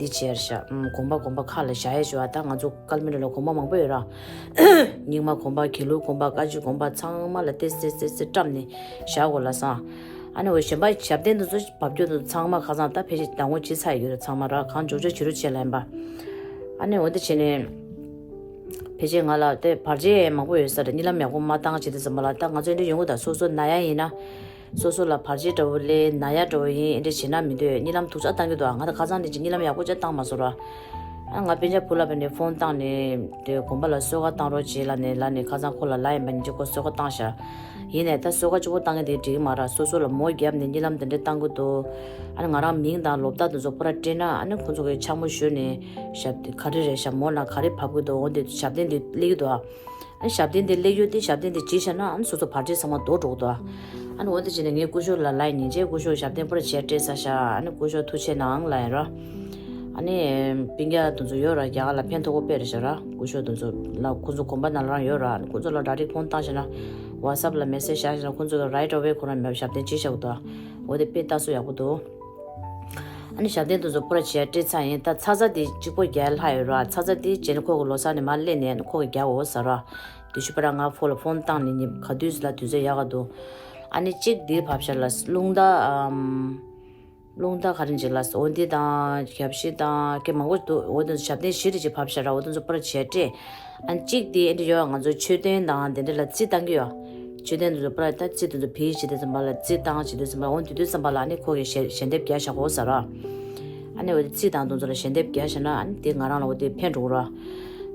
འདི་བྱས་ར་ཤག་གོམ་པ་གོམ་པ་ཁ་ལ་བཞག་ཡ་ཞུ་བ། ད་ང་ཚོ་ཀལ་མི་ར་ལ་གོམ་པ་མང་པོ་ཡོད་ར། རྙིང་མ་གོམ་པ་གྱི་ལུག་གོམ་པ་ཀ་ཅུ་གོམ་པ་ཚང་མ་ལ་ཏེ་སེ་སེ་སེ་བཀྲམ་ནས་བཞག་གོ་ལ་སང་། ཨ་ནི་འོ་གཞན་པ་ཞབས་བརྟན་དེ་ཚོ་བབས་རྒྱུ་དེ་ཚོ་ཚང་མ་ཁ་སང་ད་ཕལ་ཆེར་ཟླ་ངོ་བྱེད་ཚར་ཡོད་རེད། ཚང་མ་ར་གང་མགྱོགས་མགྱོགས་བྱེད་རོགས་བྱེད་ལབ་ཡིན་པ། ཨ་ནི་འོ་དེ་བྱས་ནས་ཕལ་ཆེར་ང་ལ་དེ་བར་ཆད་མང་པོ་ཡོད་ས་རེད། གཉིད་ལམ་ཡག་པོ་མ་བཏང་བྱེད་དུས་ཙམ་པ་ལ་ད་ང་ཚོ་འདི་ཡོང་གི་ད་སོ་སོ་ན་ཡ་ཡིན་ན་སོ་སོ་ལ་བར་ཆད་འདྲ་བོ་སླེབས་ན་ཡ་འདྲ་བོ་ཡིན་ཨེ་འདྲ་བྱེད་ན་མི་འདོད། གཉིད་ལམ་སྡུག་ཅག་བཏང་གི་འདུག་ང་ད་ཁ་སང་འདི་ཅིག་གཉིད་ལམ་ཡག་པོ་ཅག་བཏང་མ་སོང་ར། ཨ་ང་སྤུན་ཀྱག་བུ་ལ་བས་ནས་ཕོན་བཏང་ནས་དེ་དགོན་པ་ལ་གསོལ་ཁ་བཏང་རོགས་བྱེད་ལབ་ནས་ལབ་ནས་ཁ་སང་ཁོ་ལ་ལབ་ཡིན་པ་ཉིན་གཅིག་ཁོ་གསོལ་ཁ་བཏང་ཤག་ཡིན་ནས་ད་གསོལ་ཁ་གཅིག་པོ་བཏང་གི་དེ་འགྲིག་གི་མ་ར། སོ་སོ་ལ་མོ་བརྒྱབ་ནས་གཉིད་ལམ་དེ་འདྲ་བཏང་གི་འདུག་ཨ་ནི་ང་རང་མིང་དང་ལོ་རྟགས་དེ་ཚོ་པུ་ར་སྤྲད་ན་ཨ་ནི་ཁོ་ཚོ་གི་འཆམ་པོ་ཞུས་ནས་ཞབས་ག་རེ་རེད་ཞབས་མོ་ན་ག་རེ་བབས་གི་འདུག་འོ་འདི་ཞབས་བརྟན་འདི་སླེབས་ཀྱི་འདུག་ཨ་ནི་ཞབས་བརྟན་འདི་སླེབས་ཡོད་དེ་ཞབས་བརྟན་འདི་བརྗེད་བཞག་ན་ཨ་ནི་སོ་སོ་བར་ཆད་ཚང་མ་ལྡོག་འགྲོ་གི་འདུག་ཨ་ནི་འོ་འདི་བྱས་ནས་ངས་སྐུ་ཞབས་ལ་ལབ་ཡིན། ཉིན་བྱས་སྐུ་ཞབས་ཞབས་བརྟན་པུ་ར་བྱས་སྤྲད་ཚར་ཤག་ཨ་ནི་སྐུ་ཞབས་ཐུགས་རྗེ་གནང་ལབ་ཡིན་ར། ཨ་ནི་སྤུན་ཀྱག་དེ་ཚོ་ཡོད་ར་རྒྱ་གར་ལ་ཕན་ཐོགས་པོ་དཔེ་རེད་ཤག་ར། སྐུ་ཞབས་དེ་ཚོ་ལ་ཁོ་ཚོ་དགོན་པ་ནང་ལ་རང་ཡོད་ར། ཨ་ནི་ཁོ་ཚོ་ལ་ཌའི་རེག་ཕོན་བཏང་ཤག་ན་ཝ་ཊི་སེབ་ལ་མེ་སེཇ་བཞག་ཤག་ན་ཁོ་ཚོ་གི་རའིཊ་ཨ་ཝེ་ཁོ་རང་མེད་ཞབས་བརྟན་བྱས་བཞག་གི་འདུག་འོ་དེ་དཔེ་ལྟ་སྲོལ་ཡག་པོ་འདུག་ཨ་ནི་ཞབས་བརྟན་དེ་ཚོ་པུ་ར་བྱས་སྤྲད་ཚར་ཡིན། ད་ཚ་ཚ་དེ་གཅིག་པོ་རྒྱག་ལྷག་ཡོད་ར། ཚ་ཚ་དེ་རྗེས་ནས་ཁོ་གི་ལོ་གསར་ནས་མར་སླེབས་ནས་ཁོ་གི་རྒྱག་འོ་ཟེར་ར། དེ་ཤུ་པ་ར་ང་ཕོ་ལ་ཕོན་བཏང་ནས་ཉིན་ག་དུས་ལ་དུས་ཚོད་ཡག་ག་འདུག་ཨ་ནི་གཅིག་འདིར་བབས་ཤག་ལ་རླུང་རྟ་ཨམ། རླུང་རྟ་ག་རེ་འཇིག་ལ་འོ་འདི་དང་རྒྱབ་ཤིག་དང་སྐད་མང་པོ་འདུག་འོ་དེ་ཚོ་ཞབས་བརྟན་བཞི་རེ་ཅིག་བབས་ཤག་ར། འོ་དེ་ཚོ་པུ་ར་བྱས་སྤྲད། ཨ་ནི་གཅིག་དེ་ཨེ་འདྲ་ཡོད། ང་ཚོ་མཆོད་རྟེན་དང་དེ་འདྲ་ལ་རྩི་བཏང་གི་ཡོད། མཆོད་རྟེན་དེ་ཚོ་པུ་ར་ད་རྩི་དེ་ཚོ་བིལ་བྱེད་དུས་ཙམ་པ་ལ་རྩི་བཏང་བྱེད་དུས་ཙམ་པ་འོ་དེ་དུས་ཙམ་པ་ལ་ཨ་ནི་ཁོ་གི་ཞལ་ཞལ་འདེབས་རྒྱག་བཞག་གོ་ཟེར་ར། ཨ་ནི་འོ་དེ་རྩི་དང་དེ་ཚོ་ལ་ཞལ་འདེབས་རྒྱག་བཞག་ན་ཨ་ནི་དེ་ང་རང་ལ་འོ་དེ་ཕན་འགྲོ་གི་ར།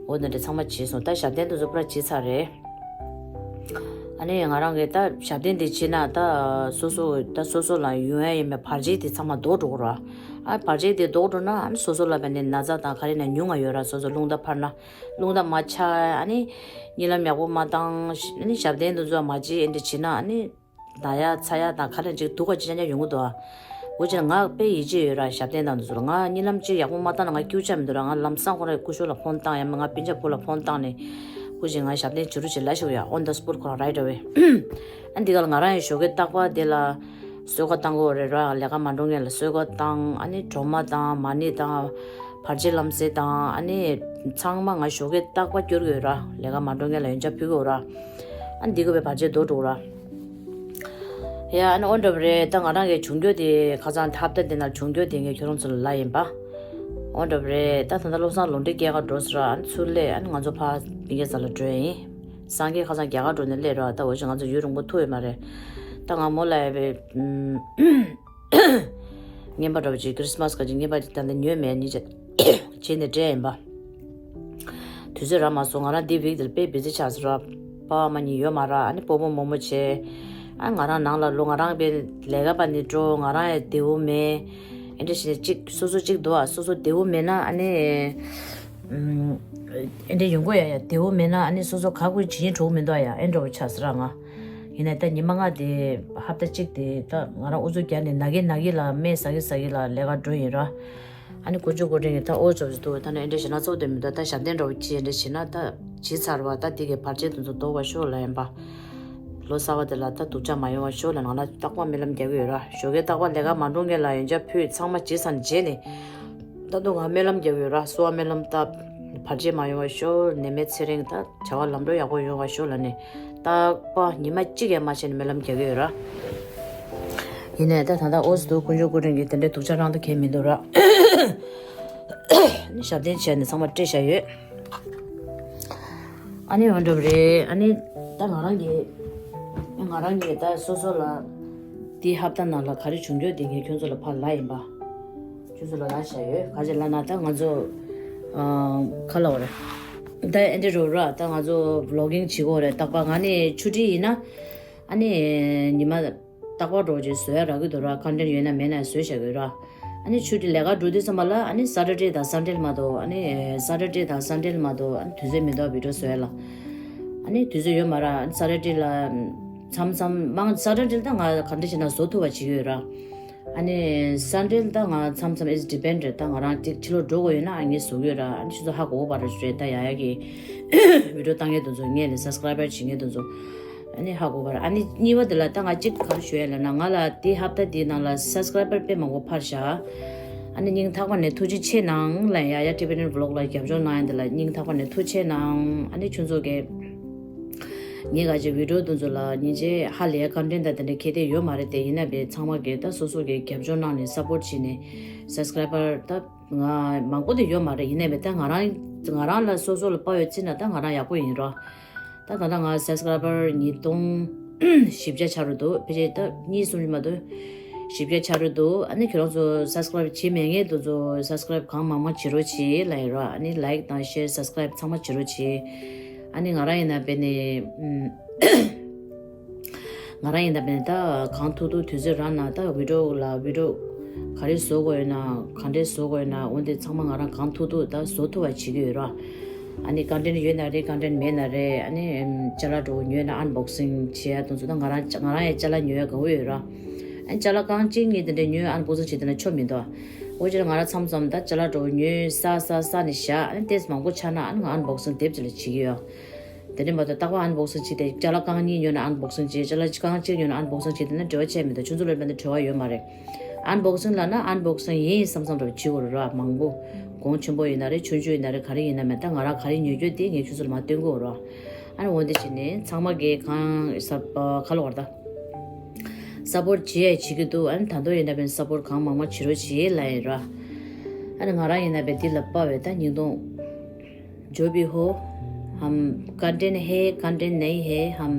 འོ་དེ་འདྲ་ཚང་མ་བྱས་སོང་། ད་ཞབས་བརྟན་དེ་ཚོ་པུ་ར་བྱས་ཚར་རེད། ཨ་ནི་ང་རང་གི་ད་ཞབས་བརྟན་དེ་བྱེད་ན་ད་སོ་སོ་ད་སོ་སོ་ལ་ཡོང་ཡ་ཡིན་པའི་བར་ཆད་དེ་ཚང་མ་ལྡོག་འགྲོ་གི་ར། ཨ་བར་ཆད་དེ་ལྡོག་འགྲོ་ན་ཨ་ནི་སོ་སོ་ལ་བས་ནས་ན་ཚ་དང་ག་རེ་ན་ཉུང་ང་ཡོད་ར། སོ་སོ་རླུང་རྟ་འཕར་ན་རླུང་རྟ་མ་ཆག་ཨ་ནི་གཉིད་ལམ་ཡག་པོ་མ་བཏང་ཨ་ནི་ཞབས་བརྟན་དེ་ཚོ་མ་བྱེད་ཨེ་འདྲ་བྱེད་ན་ཨ་ནི། ན་ཡ་ཚ་ཡ་དང་ཁ་ལན་ཅིག་སྡུག་པ་ཅི་ཅང་ཅང་ཡོང་གི་འདུག་ཨ། འུ་ཅག་ང་དཔེ་ཡིད་ཆེས་ཡོད་ར། ཞབས་བརྟན་དང་དུ་ཚུར་ང་གཉིད་ལམ་ཅིག་ཡག་པོ་མ་བཏང་ན་ང་སྐྱུག་ཆ་མི་འདུག་ར། ང་ལམ་སང་ཁོ་རའི་སྐུ་ཞབས་ལ་ཕོན་བཏང་ཡ་མ་ང་སྤུན་ཆ་བུ་ལ་ཕོན་བཏང་ནས་སྐུ་ཞིག་ང་ཞབས་བརྟན་བྱེད་རུ་ཅིག་ལ་ཞུགས་ཡ། on the spot ཁོ་རང་right away ཨ་འདི་ག་ལ་ང་རང་ཡི་ཞོགས་ཀའི་རྟག་པར་དེ་ལ་གསོལ་ཁ་བཏང་དགོས་རེད་ར། ལས་ཀ་མ་འགྲོ་ངེས་ལ་གསོལ་ཁ་བཏང་ཨ་ནི་གྲོ་མ་དང་མ་ཎི་དང་བར་ཆད་ལམ་སེལ་དང་ཨ་ནི་ཚང་མ་ང་ཞོགས་ཀའི་རྟག་པར་སྐྱོར་གི་ཡོད་ར། ལས་ཀ་མ་འགྲོ་ངེས་ལ་ཡོན་ཆབ་ཕུལ་གི་ཡོད་ར། ཨ་འདི་གོ་བའི་བར་ཆད་རྡོ་འགྲོ་ར། ཡ་ཨ་ནི་ཨོ་འདྲ་བ་རེད། ད་ང་རང་གི་བྱུང་རྒྱུ་དེ་ཁ་སང་ཧབ་ཏ་འདི་ནང་བྱུང་རྒྱུ་དེ་ངས་ཁྱོད་རང་ཚོ་ལ་ལབ་ཡིན་པ། ཨོ་འདྲ་བ་རེད། ད་ད་ལྟ་བློ་བཟང་ལུང་འདྲེན་སྐྱེལ་ག་འགྲོ་ཟེར་ར། ཨ་ནི་ཚུར་སླེབས་ཨ་ནི་ང་ཚོ་ཕ་ཡིན་གྱི་ས་ལ་འགྲོ་ཡིན། སངས་རྒྱས་ཁ་སང་རྒྱ་གར་འགྲོ་ནས་སླེབས་ར། ད་འོ་ཅི་ང་ཚོ་ཡུན་རིང་པོ་ཐུག་ཡོད་མ་རེད། ད་ང་མོ་ལ་ཡ་བའི་རྔན་པ་འདྲ་བ་ཅིག་ཁྲིས་མས་ག་ཅིག་རྔན་པ་ཅིག་ད་ལྟ་ཉོས་མེད་ནི་བྱས་ནས་སྤྲད་ཡིན་པ། དུས་ཚོད་རག་མ་སོང་། ང་རང་འདི་བིག་དེར་དཔེ་བི་ཛི་ཆགས་སོང་ར། པ་མ་གཉིས་ཡོད་མ་ར། ཨ་ནི་སྤོ་བོ་རྨོ་མོ་བྱས། ཨ་ང་རང་ནང་ལ་ལོ་ང་རང་པའི་ལས་ཀ་པ་ནི་འགྲོ་ང་རང་ཡང་བདེ་བོ་མེད། ཨེ་འདྲ་ཞིག་གཅིག་སོ་སོ་གཅིག་འདུག་ཨ། སོ་སོ་བདེ་བོ་མེད་ན་ཨ་ནི་ཨེ་འདྲ་ཡོང་གི་ཡ་ཡ་བདེ་བོ་མེད་ན་ཨ་ནི་སོ་སོ་ག་དགོས་བྱེད་ཀྱིན་འགྲོ་གི་མི་འདུག་ཨ། ཡ་ཨེ་འདྲ་བོ་ཆགས་སོང་ར་ང་། ཡིན་ནའི་ད་ཉི་མ་ལྔ་དེ་ཧབ་ཏ་གཅིག་དེ་ད་ང་རང་ཨུ་ཚུགས་རྒྱག་ནས་ན་གི་ན་གི་ལ་སྨན་ཟ་གི་ཟ་གི་ལ་ལས་ཀ་འགྲོ་ཡིན་ར། ཨ་ནི་དཀོན་མཆོག་སྐུ་དྲིན་གྱིས་ད་ཨོ་ཙོ་ཙོ་འདུག་ད་ནི་ཨེ་འདྲ་ཞེ་ན་ཚོགས་དེ་མི་འདུག་ད་ཞབས་བརྟན་འདྲ་བོ་ཅི་ཨེ་འདྲ་བྱེད་ན་ད་བྱེད་ཚར་བ་ད་དེ་གའི་བར་ཆད་དེ་ཚོ་ལྡོག་པ་ཤོག་ལ་ཡིན་པ། ལོ་གསར་བ་དེ་ལ་ད་སྡུག་ཅག་མ་ཡོང་བ་ཤོག་ལ་ང་ལ་རྟག་པར་སྨོན་ལམ་རྒྱག་གི་ཡོད་ར། ཞོགས་ཀའི་རྟག་པར་ལས་ཀ་མ་འགྲོ་མཁན་ལ་ཡོན་ཆབ་ཕུལ་ཚང་མ་བྱེད་ཚར་ནས་རྗེས་ནས་ད་དུང་ང་སྨོན་ལམ་རྒྱག་གི་ཡོད་ར། གསོལ་བ་སྨོན་ལམ་བཏབ། བར་ཆད་མ་ཡོང་བ་ཤོག་ནད་མེད་ཚེ་རིང་ད་བྱ་བ་ལམ་འགྲོ་ཡག་པོ་ཡོང་བ་ཤོག་ལ་ནི། རྟག་པར་ཉི་མ་གཅིག་ཡང་མ་ཆད་ནས་སྨོན་ལམ་རྒྱག་གི་ཡོད་ར། ཡིན་ནའི་ད་ད་ལྟ་ཨོ་སི་དུ་དཀོན་མཆོག་སྐུ་དྲིན་གྱིས་དེ་འདྲའི་སྡུག་ཅག་རང་ད་གས་མི་འདུག་ར། ཞབས་བརྟན་བྱས་ནས་ཚང་མ་སྤྲད་བཞག་ཡོད། ཨ་ནི་འོ་འདྲ་བ་རེད། ཨ་ནི་ད་ང་རང་གི་ང་རང་གི་ད་སོ་སོ་ལ་དེའི་ཧབ་ཏ་ནང་ལ་ག་རེ་བྱུང་རྒྱུ་དེ་ངས་ཁྱོད་ཚོ་ལ་ཕར་ལབ་ཡིན་པ། ཁྱོད་ཚོ་ལ་ལབ་བཞག་ཡོད། ག་ཅི་ལབ་ན་ད་ང་ཚོ་ཨ་ག་ལབ་དགོས་རེད། ད་ཨེ་འདྲ་རོ་ར་ད་ང་ཚོ་བི་ལོག་གིང་བྱེད་དགོས་རེད། རྟག་པར་ང་ནི་ཆུ་ཊི་ཡིན་ན་ཨ་ནི་ཉི་མ་རྟག་པར་འགྲོ་ཅིག་བཟོ་ཡ་རག་གི་འདུག་ར། ཀོན་ཊེན་ཊི་ཡོད་ན་མེད་ན་བཟོས་བཞག་གི་ར། ཨ་ནི་ཆུ་ཊི་ལས་ཀ་འགྲོ་དུས་ཙམ་པ་ལ་ཨ་ནི་སེ་ཊར་ཌེ་དང་སན་ཌེ་མ་གཏོགས། ཨ་ནི་སེ་ཊར་ཌེ་དང་སན་ཌེ་མ་གཏོགས་ཨ་ནི་དུས་ཚོད་མི་འདུག་བི་ཌི་ཡོ་བཟོ་ཡ་ལ། ཨ་ནི་དུས་ཚོད་ཡོད་མ་ར། ཨ་ནི་སེ་ཊར་ཌེ་ལ་མཚམས་མཚམས་མང་སེ་ཊར་ཌེ་ལ་ད་ང་ག་འདྲ་བྱས་ན་བཟོ་ཐུབ་པ་བྱེད་ཀྱི་ཡོད་ར། ཨ་ནི་སན་ཌེ་ལ་ད་ང་མཚམས་མཚམས་it's depend རེད། ད་ང་རང་ཅིག་ཕྱི་ལོགས་འགྲོ་དགོས་ཡོད་ན་ཨ་ངས་བཟོ་གི་ཡོད་ར། ཨ་ནི་ཁྱེད་ཚོ་ཧ་གོ་བ་རེད། ད་ཡ་ཡ་གི་བི་ཌི་ཡོ་བཏང་མཁན་དེ་ཚོ་ངས་ལས་སབ་སི་ཀ་རའི་བར་བྱེད་མཁན་དེ་ཚོ། ཨ་ནི་ཧ་གོ་བར། ཨ་ནི་གཉིས་པ་དེ་ལ་ད་ང་གཅིག་ག་རེ་ཞུ་ཡ་ལབ་ན། ང་ལ་དེ་ཧབ་ཏ་འདིའི་ནང་ལ་སབ་སི་ཀ་རའི་བར་དཔེ་མང་པོ་འཕར་བཞག་ཨ་ནི་སྙིང་ཐག་པ་ནས་ཐུགས་རྗེ་ཆེ་གནང་ལབ་ཡ། ཡ་ཊི་བི་ནེ་བི་ལོག་ལ་རྒྱབ་སྐྱོར་གནང་ཡ་འདི་ལ་སྙིང་ཐག་པ་ནས་ཐུགས་རྗེ་ཆེ་གནང་། ཨ་ནི་ཁྱོད་ཚོ་གིས་ངས་ག་ཅིག་བི་ཌི་ཡོ་དེ་ཚོ་ལ་སྙིང་རྗེ་ཧ་ལས་ཡ་ཀོན་ཊེན་ཊི་དང་དེ་འདྲ་ཁྱད་དེ་ཡོད་མ་རེད་དེ། ཡིན་ན་བས་ཚང་མ་གིས་ད་སོ་སོ་གིས་རྒྱབ་སྐྱོར་གནང་ནས་སབ་པོར་བྱས་ནས་སབ་སི་ཀ་རའི་བར་ད་ང་མང་པོ་དེ་ཡོད་མ་རེད། ཡིན་ནའི་བས་ད་ང་རང་ང་རང་ལ་སོ་སོ་ལ་དཔའ་ཡོད་བརྩིས་ན་ད་ང་རང་ཡག་པོ་ཡིན་རོ། ད་ད་ལྟ་ང་སབ་སི་ཀ་རའི་བར་ཉིས་སྟོང་བཞི་བརྒྱ་ཆགས་རེད་འདུག་ཕལ་ཆེར་ད་གཉིས་གསུམ་ཞིག་མ་གཏོགས་བཞི་བརྒྱ་ཆགས་རེད་འདུག་ཨ་ནི་ཁྱེད་རང་ཚོ་སབ་སི་ཀ་རའི་བར་བྱེད་མེད་མཁན་དེ་ཚོ་སབ་སི་ཀ་རའི་བར་གང་མང་མང་བྱེད་རོགས་བྱེད་ལབ་ཡིན་རོ། ཨ་ནི་ལའིཀ་དང་ཤེར་སབ་སི་ཀ་རའི་བར་ཚང་མ་བྱེད་རོགས་བྱེད། ཨ་ནི་ང་རང་ཡིན་ན་དཔེ་ནས་ང་རང་ཡིན་ན་དཔེ་ནས་ད་གང་ཐུབ་ཐུབ་དུས་ཚོད་རག་ན་ད་བི་ཌི་ཡོ་ལ་བི་ཌི་ཡོ་ག་རེ་བཟོ་དགོས་ཡོད་ན་ག་འདྲས་བཟོ་དགོས་ཡོད་ན་འོ་འདི་ཚང་མ་ང་རང་གང་ཐུབ་ཐུབ་ད་བཟོ་ཐུབ་པ་བྱེད་ཀྱི་ཡོད་རོ། ཨ་ནི་ཀོན་ཊེན་ཊི་ཡོད་ན་རེད། ཀོན་ཊེན་ཊི་མེད་ན་རེད། ཨ་ནི་ཅ་ལག་འདྲ་བོ་ཉོས་ན་ཨན་བོག་སིང་བྱེད་ཡ་དེ་ཚོ་ད་ང་རང་ང་རང་ཡང་ཅ་ལག་ཉོ་ཡ་དགའ་བོ་ཡོད་ར། ཨ་ནི་ཅ་ལག་རྐང་གཅིག་གཉིས་དེ་འདྲ་ཉོས་ཨན་བོག་སིང་བྱེད་དེ་ན་ཆོ་མི་འདུག་འོ་ཅེ་ང་རང་མཚམས་མཚམས་ད་ཅ་ལག་འདྲ་བོ་ཉོས་ས་ས་ས་ནས་བཞག་ཨ་ནི་ཏེས་མང་པོ་ཆགས་ན་ཨ་ནི་ང་ཨན་བོག་སིང་དེབ་ཅིག་ལ་བྱེད་ཀྱི་ཡོད། དེ་འདྲ་མ་གཏོགས་རྟག་པར་ཨན་བོག་སིང་བྱེད་དེ་ཅ་ལག་རྐང་གཉིས་ཉོས་ན་ཨན་བོག་སིང་བྱེད། ཅ་ལག་རྐང་གཅིག་ཉོས་ན་ཨན་བོག་སིང་བྱེད་དེ་ན་འབྲེལ་བ་ཆད་མི་འདུག་ཁྱོད་ཚོ་ལ་དཔེ་འདི་འབྲེལ་བ་ཡོད་མ་རེད། ཨན་བོག་སིང་ལབ་ན་ཨན་བོག་སིང་ཡིན་བསམ་བསམ་འདྲ་བོ་བྱེད་དགོས་རེད་ར། མང་པོ་གོང་ཆེན་པོ་ཡིན་ན་རེད། ཆུང་ཆུང་ཡིན་ན་རེད། ག་རེ་ཡིན་ན་མེད། ད་ང་རང་ག་རེ་ཉོ་རྒྱུ་དེ་ངས་ཁྱོད་ཚོ་ལ་མར་སྟོན་གྱི་ཡོད་ར། ཨ་ནི་འོ་འདི་བྱས་ནས་ཚང་མ་གིས་གང་ས་ག་ལ་བར་ད་སབ་པོར་བྱེད་ཡ་བྱེད་ཀྱི་འདུག་ཨ་ནི་ད་དུང་ཡིན་ན་དཔེ་སབ་པོར་གང་མང་མང་བྱེད་རོགས་བྱེད་ལབ་ཡིན་ར། ཨ་ནི་ང་རང་ཡིན་ན་དཔེ་འདི་ལ་དཔའ་བའི་ད་ཉིས་སྟོང་जो भी हो, हम कंटेंट है, कंटेंट नहीं है, हम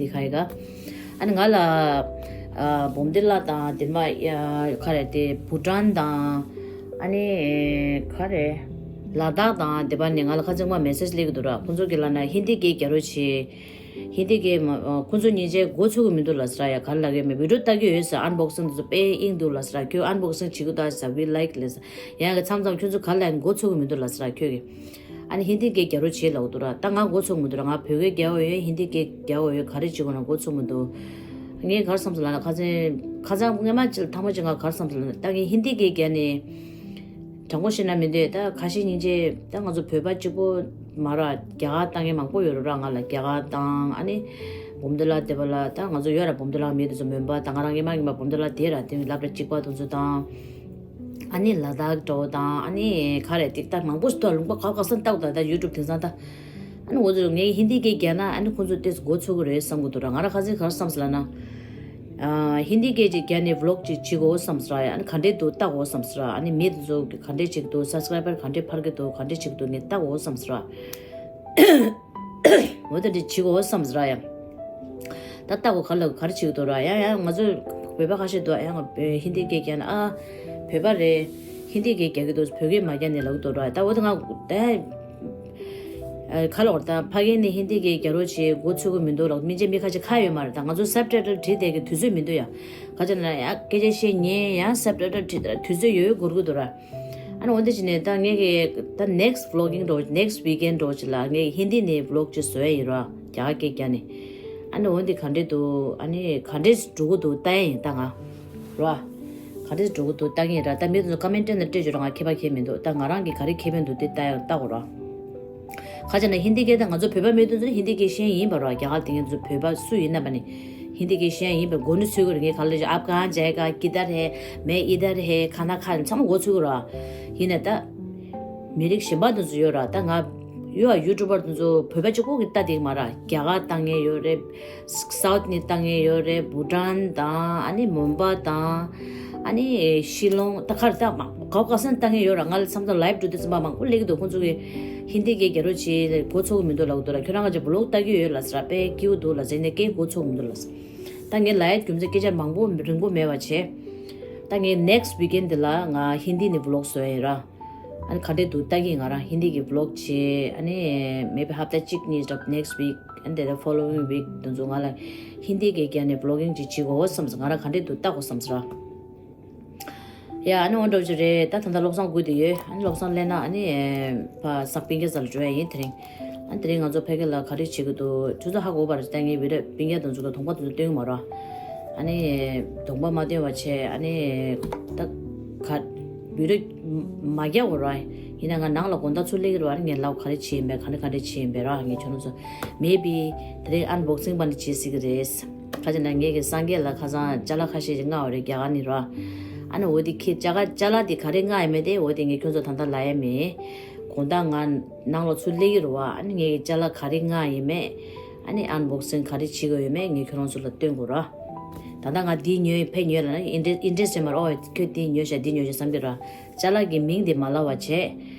दिखाएगा. ཨ་ནི་ང་ལ་ཨ་བོམ་དི་ལ་དང་དེ་མ་ཡ་ག་རེ་དེ་བྷུ་ཊན་དང་ཨ་ནི་ག་རེ་ལ་དྭགས་དང་དེ་པ་ནས་ང་ལ་ཁ་ཚིག་མ་མེ་སེ་ཇི་སླེབས་ཀྱི་འདུག་ར། ཁོང་ཚོ་གི་ལ་ན་ཧིན་དི་སྐད་རྒྱག་རོགས་བྱེད། ཧིན་དི་སྐད་མ་ཨ་ཁོང་ཚོ་སྙིང་རྗེ་མགོ་ཚོས་ཀྱི་མི་འདུག་ལབ་ཟེར་ཡ། ག་རེ་ལབ་ཀྱི་མེད། བི་ཌི་ཡོ་ལྟ་གི་ཡོད་ཟེར། ཨན་བོག་སིང་དེ་ཚོ་དཔེ་དབྱིངས་འདུག་ལབ་ཟེར། ཁྱོད་ཨན་བོག་སིང་བྱེད་ཀྱི་འདུག་ཟེར། We like ལབ་ཟེར། ཡང་གི་མཚམས་མཚམས་ཁྱོད་ཚོ་ག་རེ་ལབ་ཡིན། མགོ་ཚོས་ཀྱི་མི་འདུག་ལབ་ཟེར་ཁྱོད་ཀྱིས། ཨ་ནི་ཧིན་དི་སྐད་རྒྱག་རོགས་བྱེད་ལབ་འདུག་ར། ད་ང་མགོ་ཚོས་མི་འདུག་ར། ང་བོད་སྐད་རྒྱག་འོས་ཡོད། ཧིན་དི་སྐད་རྒྱག་འོས་ཡོད། ག་རེ་བྱེད་དགོས་ན་མགོ་ཚོས་མི་འདུག་ངས་ག་རེ་བསམ་སོང་ལབ་ན། ཁ་སང་ཁ་སང་སྔོན་མ་ཅིག་ཐེངས་མ་གཅིག་ང་ག་རེ་བསམ་སོང་ལབ་ན། ད་ངས་ཧིན་དི་སྐད་རྒྱག་ནས་དྲང་པོ་བཤད་ན་མི་འདོད། ད་ཁ་ཞེ་སྙིང་རྗེ། ད་ང་ཚོ་བོད་པ་གཅིག་པོ་མ་ར། རྒྱ་གར་བཏང་མཁན་མང་པོ་ཡོད་རེད་ར། ང་ལ་རྒྱ་གར་དང་། ཨ་ནི་འབུམ་སྡེ་ལ་དེ་པ་ལ། ད་ང་ཚོ་ཡོད་ར། འབུམ་སྡེ་ལ་མི་དེ་ཚོ་མོན་པ་དང་། ང་རང་སྔོན་མ་སྔོན་མ་འབུམ་སྡེ་ལ་དེ་ར། དེ་སློབ་གྲྭ་གཅིག་པ་དེ་ཚོ་དང་། ཨ་ནི་ལ་དྭགས་འདྲ་བོ་དང་། ཨ་ནི་ག་རེ་ཏིག་ཏག་མང་པོ་ཞིག་འདུག་ལུང་པ་ག་ག་སང་ལྟ་དགོས། ད་ཡུ་ཊུབ་དེང་སང་ད། ཨ་ནི་འོ་ཚོ་ངས་ཧིན་དི་སྐད་རྒྱག་ན་ཨ་ནི་ཁོང་ཚོ་ཏོག་ཙམ་མགོ་ཚོས་ཀྱི་རེད་བསམ་གྱི་འདུག་ར། ང་རང་ཁ་སང་ག་རེ་བསམ་སོང་ལབ་ན། ཨ་ཧིན་དི་སྐད་ཅིག་རྒྱག་ནས་བི་ལོག་ཅིག་བྱེད་དགོས་བསམ་སོང་ར། ཨ་ནི་ག་འདྲས་འདུག་ལྟ་དགོས་བསམ་སོང་ར། ཨ་ནི་མི་དེ་ཚོ་ག་འདྲས་བྱེད་ཀྱི་འདུག་སབ་སི་ཀ་རའི་བར་ག་འདྲས་འཕར་གྱི་འདུག་ག་འདྲས་བྱེད་ཀྱི་འདུག་ངས་ལྟ་དགོས་བསམ་སོང་ར། འོ་དེ་འདྲས་བྱེད་དགོས་བསམ་སོང་ར། ཡ། ད་ལྟ་གོ་ག་ལ་ག་རེ་བྱེད་ཀྱི་འདུག་ར། ཡང་ཡང་ང་ཚོ་བོད་པ་ཁ་ཤས་འདུག་ཡང་ང་ཧིན་དི་སྐད་རྒྱག་ན། ཨ་བོད་པ་རེད། ཧིན་དི་སྐད་རྒྱག་གི་འདུག་བོད་སྐད་མ་རྒྱག་ནས་ལབ་ཀྱི་འདུག་ར། ད་འོ་དེ་ང་ད་ཨ་ག་ལ་འོ་ད་ཕ་གི་ནས་ཧིན་དི་སྐད་རྒྱག་རོགས་བྱེད། མགོ་ཚོས་ཀྱི་མི་འདུག་ལབ། མི་རྗེ་མི་ཁ་ཅིག་ཁ་ཡོད་མ་རེད། ད་ང་ཚོ་སབ་ཊའི་ཊལ་བྲིས་བསྡད་ཀྱི་དུས་ཚོད་མི་འདུག་ཡ། ག་ཅི་ན་ཡ་སྐད་ཆ་བཤད་ཉན་ཡང་སབ་ཊའི་ཊལ་བྲིས་དུས་ཚོད་ཡོད་ཡོད་འགོར་གྱི་འདུག་ར། ཨ་ནི་འོ་འདི་བྱས་ནས་ད་ངས་ཀྱི་ད་next vlogging འདྲ་བོ། next weekend འདྲ་བོ་ཅིག་ལ་ངས་ཧིན་དི་ནས་བི་ལོག་ཅིག་བཟོ་ཡ་ཡིན་ར། རྒྱ་གར་སྐད་རྒྱག་ནས། ཨ་ནི་འོ་འདི་ག་འདྲས་འདུག་ཨ་ནི་ག་འདྲས་འགྲོ་གི་འདུག་ལྟ་ཡ་ཡིན་ད་ང་ར། ག་འདྲས་འགྲོ་གི་འདུག་ལྟ་གི་ཡིན་ར། ད་མི་དེ་ཚོ་ཀོ་མེན་ཊི་ནང་སྤྲད་བྱོས་ར། ང་ཁྱད་པར་གང་ཡང་མི་འདུག་ད་ང་རང་གི་ག་རེ་ཁེ་ཕན་འདུག་དེ་ལྟ་ཡ་ལྟ་དགོས་ར། ཁ་ཅིག་ན་ཧིན་དི་སྐད་ད་ང་ཚོ་བོད་པ་མི་དེ་ཚོ་ཧིན་དི་སྐད་ཤེས་ཡིན་པ་ར། རྒྱ་གར་དེ་ངེད་ཚོ་བོད་པ་སུ་ཡིན་ན་པ་ནི་ཧིན་དི་སྐད་ཤེས་ཡིན་པ། མགོ་ནས་ཚོས་ཀྱི་རེད། ངས་ག་ལ་ཞུ། आप कहाँ जाएगा, किधर है, मैं इधर है, खाना खा ཚང་མ་མགོ་ཚོས་ཀྱི་ར། ཡིན་ན་ད་མི་རིགས་གཞན་པ་དེ་ཚོ་ཡོད་ར། ད་ང་ཡོད་ཡུ་ཊུབ་པར་དེ་ཚོ་བོད་པ་གཅིག་པོ་གིས་ལྟ་བསྡད་ཀྱི་མ་ར། རྒྱ་གར་ལྟ་མཁན་ཡོད་རེད། སའུཐ་ནས་ལྟ་མཁན་ཡོད་རེད། བྷུ་ཊན་དང་། ཨ་ནི་མོན་པ་དང་། ཨ་ནི་ཤི་ལོང་། ད་ག་རེ་ད་མ་ག་ག་སང་ལྟ་མཁན་ཡོད་ར། ང་ལ་མཚམས་མཚམས་ལའིབ་འགྲོ་དུས་ཙམ་པ་མང་པོ་སླེབས་ཀྱི་འདུག་ཁོང་ཚོ་གིས་ཧིན་དི་སྐད་རྒྱག་རོགས་བྱེད། མགོ་ཚོས་ཀྱི་མི་འདུག་ལབ་ཀྱི་འདུག་ར། ཁྱོད་རང་ག་ཅིག་བི་ལོག་ལྟ་གི་ཡོད་ལབ་ཟེར་ར། དཔེ་སྐྱིད་པོ་འདུག་ལབ་ཟེར་ནས་སྐད་མགོ་ཚོས་ཀྱི་མི་འདུག་ལབ་ཟེར། ད་ངས་ལའིབ་རྒྱུ་མཚན་སྐད་ཆ་མང་པོ་རིང་པོ་མེད་པ་བྱས། ད་ངས་next weekend འདི་ལ་ང་ཧིན་དི་ནས་བི་ལོག་བཟོ་ཡ་ཡིན་ར། ཨ་ནི་ག་འདྲས་འདུག་ལྟ་གི་ཡིན། ང་རང་ཧིན་དི་གི་བི་ལོག་བྱེད། ཨ་ནི་maybe ཧབ་ཏ་གཅིག་གཉིས་རབ་next week and then the following week དེ་ཚོ་ང་ལ་ཧིན་དི་སྐད་རྒྱག་ནས་བི་ལོག་གིང་ཅིག་བྱེད་དགོས་བསམ་སོང་། ང་རང་ག་འདྲས་འདུག་ལྟ་དགོས་བསམ་སོང་ར། ཡ། ཨ་ནི་འོ་འདྲ་བོ་ཅིག་རེད། ད་ད་ལྟ་བློ་བཟང་སྒུག་བསྡད་ཡོད། ཨ་ནི་བློ་བཟང་སླེབས་ན་ཨ་ནི་ཕར་སང་སྤུན་ཀྱག་རྩ་ལ་འགྲོ་ཡ་ཡིན་དེ་རིང་། ཨ་ནི་དེ་རིང་ང་ཚོ་ཕ་གི་ལ་ག་རེ་བྱེད་ཀྱི་འདུག་ཁྱོད་ཚོ་ཧ་གོ་བ་རེད། ད་ངས་བི་ཌི་ཡོ་སྤུན་ཀྱག་དེ་ཚོ་གི་གདོང་པ་དེ་ཚོ་སྟོན་གྱི་མ་རེད། ཨ་ནི་གདོང་པ་མ་སྟོན་པ་བྱས། ཨ་ནི་ད་ག་བི་ཌི་ཡོ་མ་རྒྱག་གོ་ར། ཡིན་ན་ང་ནང་ལ་དགོང་དག་ཚུར་སླེབས་ཀྱི་རེད་པ། ཨ་ནི་ངས་ལབ། ག་རེ་བྱས་ཡིན་པས། ག་འདྲ་ག་འདྲ་བྱས་ཡིན་པས་ར། ངས་ཁྱོད་རང་ཚོ་maybe དེ་རིང་ཨན་བོག་སིང་པ་ནི་བྱེད་སྲིད་ཀྱི་རེད། ཁ་ཅིག་ན་ངས་ཀྱི་སངས་རྒྱས་ལ་ཁ་སང་ཅ་ལག་ཁ་ཤས་ཤིག་མངགས་པ་རེད། རྒྱ་གར་ནས་ར། ཨ་ནི་འོ་དེ་ཁྱེད་ཅ་ག་ཅ་ལག་དེ་ག་རེ་མངགས་ཡིན་མིན་དེ་འོ་དེ་ངས་ཁྱོད་ཚོ་ད་ལྟ་ལབ་ཡ་མེད། དགོང་དག་ང་ནང་ལ་ཚུར་སླེབས་ཀྱི་རེད་པ། ཨ་ནི་ངས་ཀྱི་ཅ་ལག་ག་རེ་མངགས་ཡིན་མིན། ཨ་ནི་ཨན་བོག་སིང་ག་རེ་བྱེད་དགོས་ཡོད་མེད་ངས་ཁྱོད་རང་ཚོ་ལ་སྟོན་དགོས་ར། ད་ལྟ་ང་འདི་ཉོས་ཕར་ཉོས་ལབ་ན་ཨིན་ཊི་རེ་སི་ཊི་ཡོད་མ་རེད། ཨོ་ཁྱོད་འདི་ཉོས་ཤག་འདི་ཉོས་ཤག་བསམ་གྱི་ར། ཅ་ལག་གི་མིང་དེ་མ་ལབ་པ་བྱས།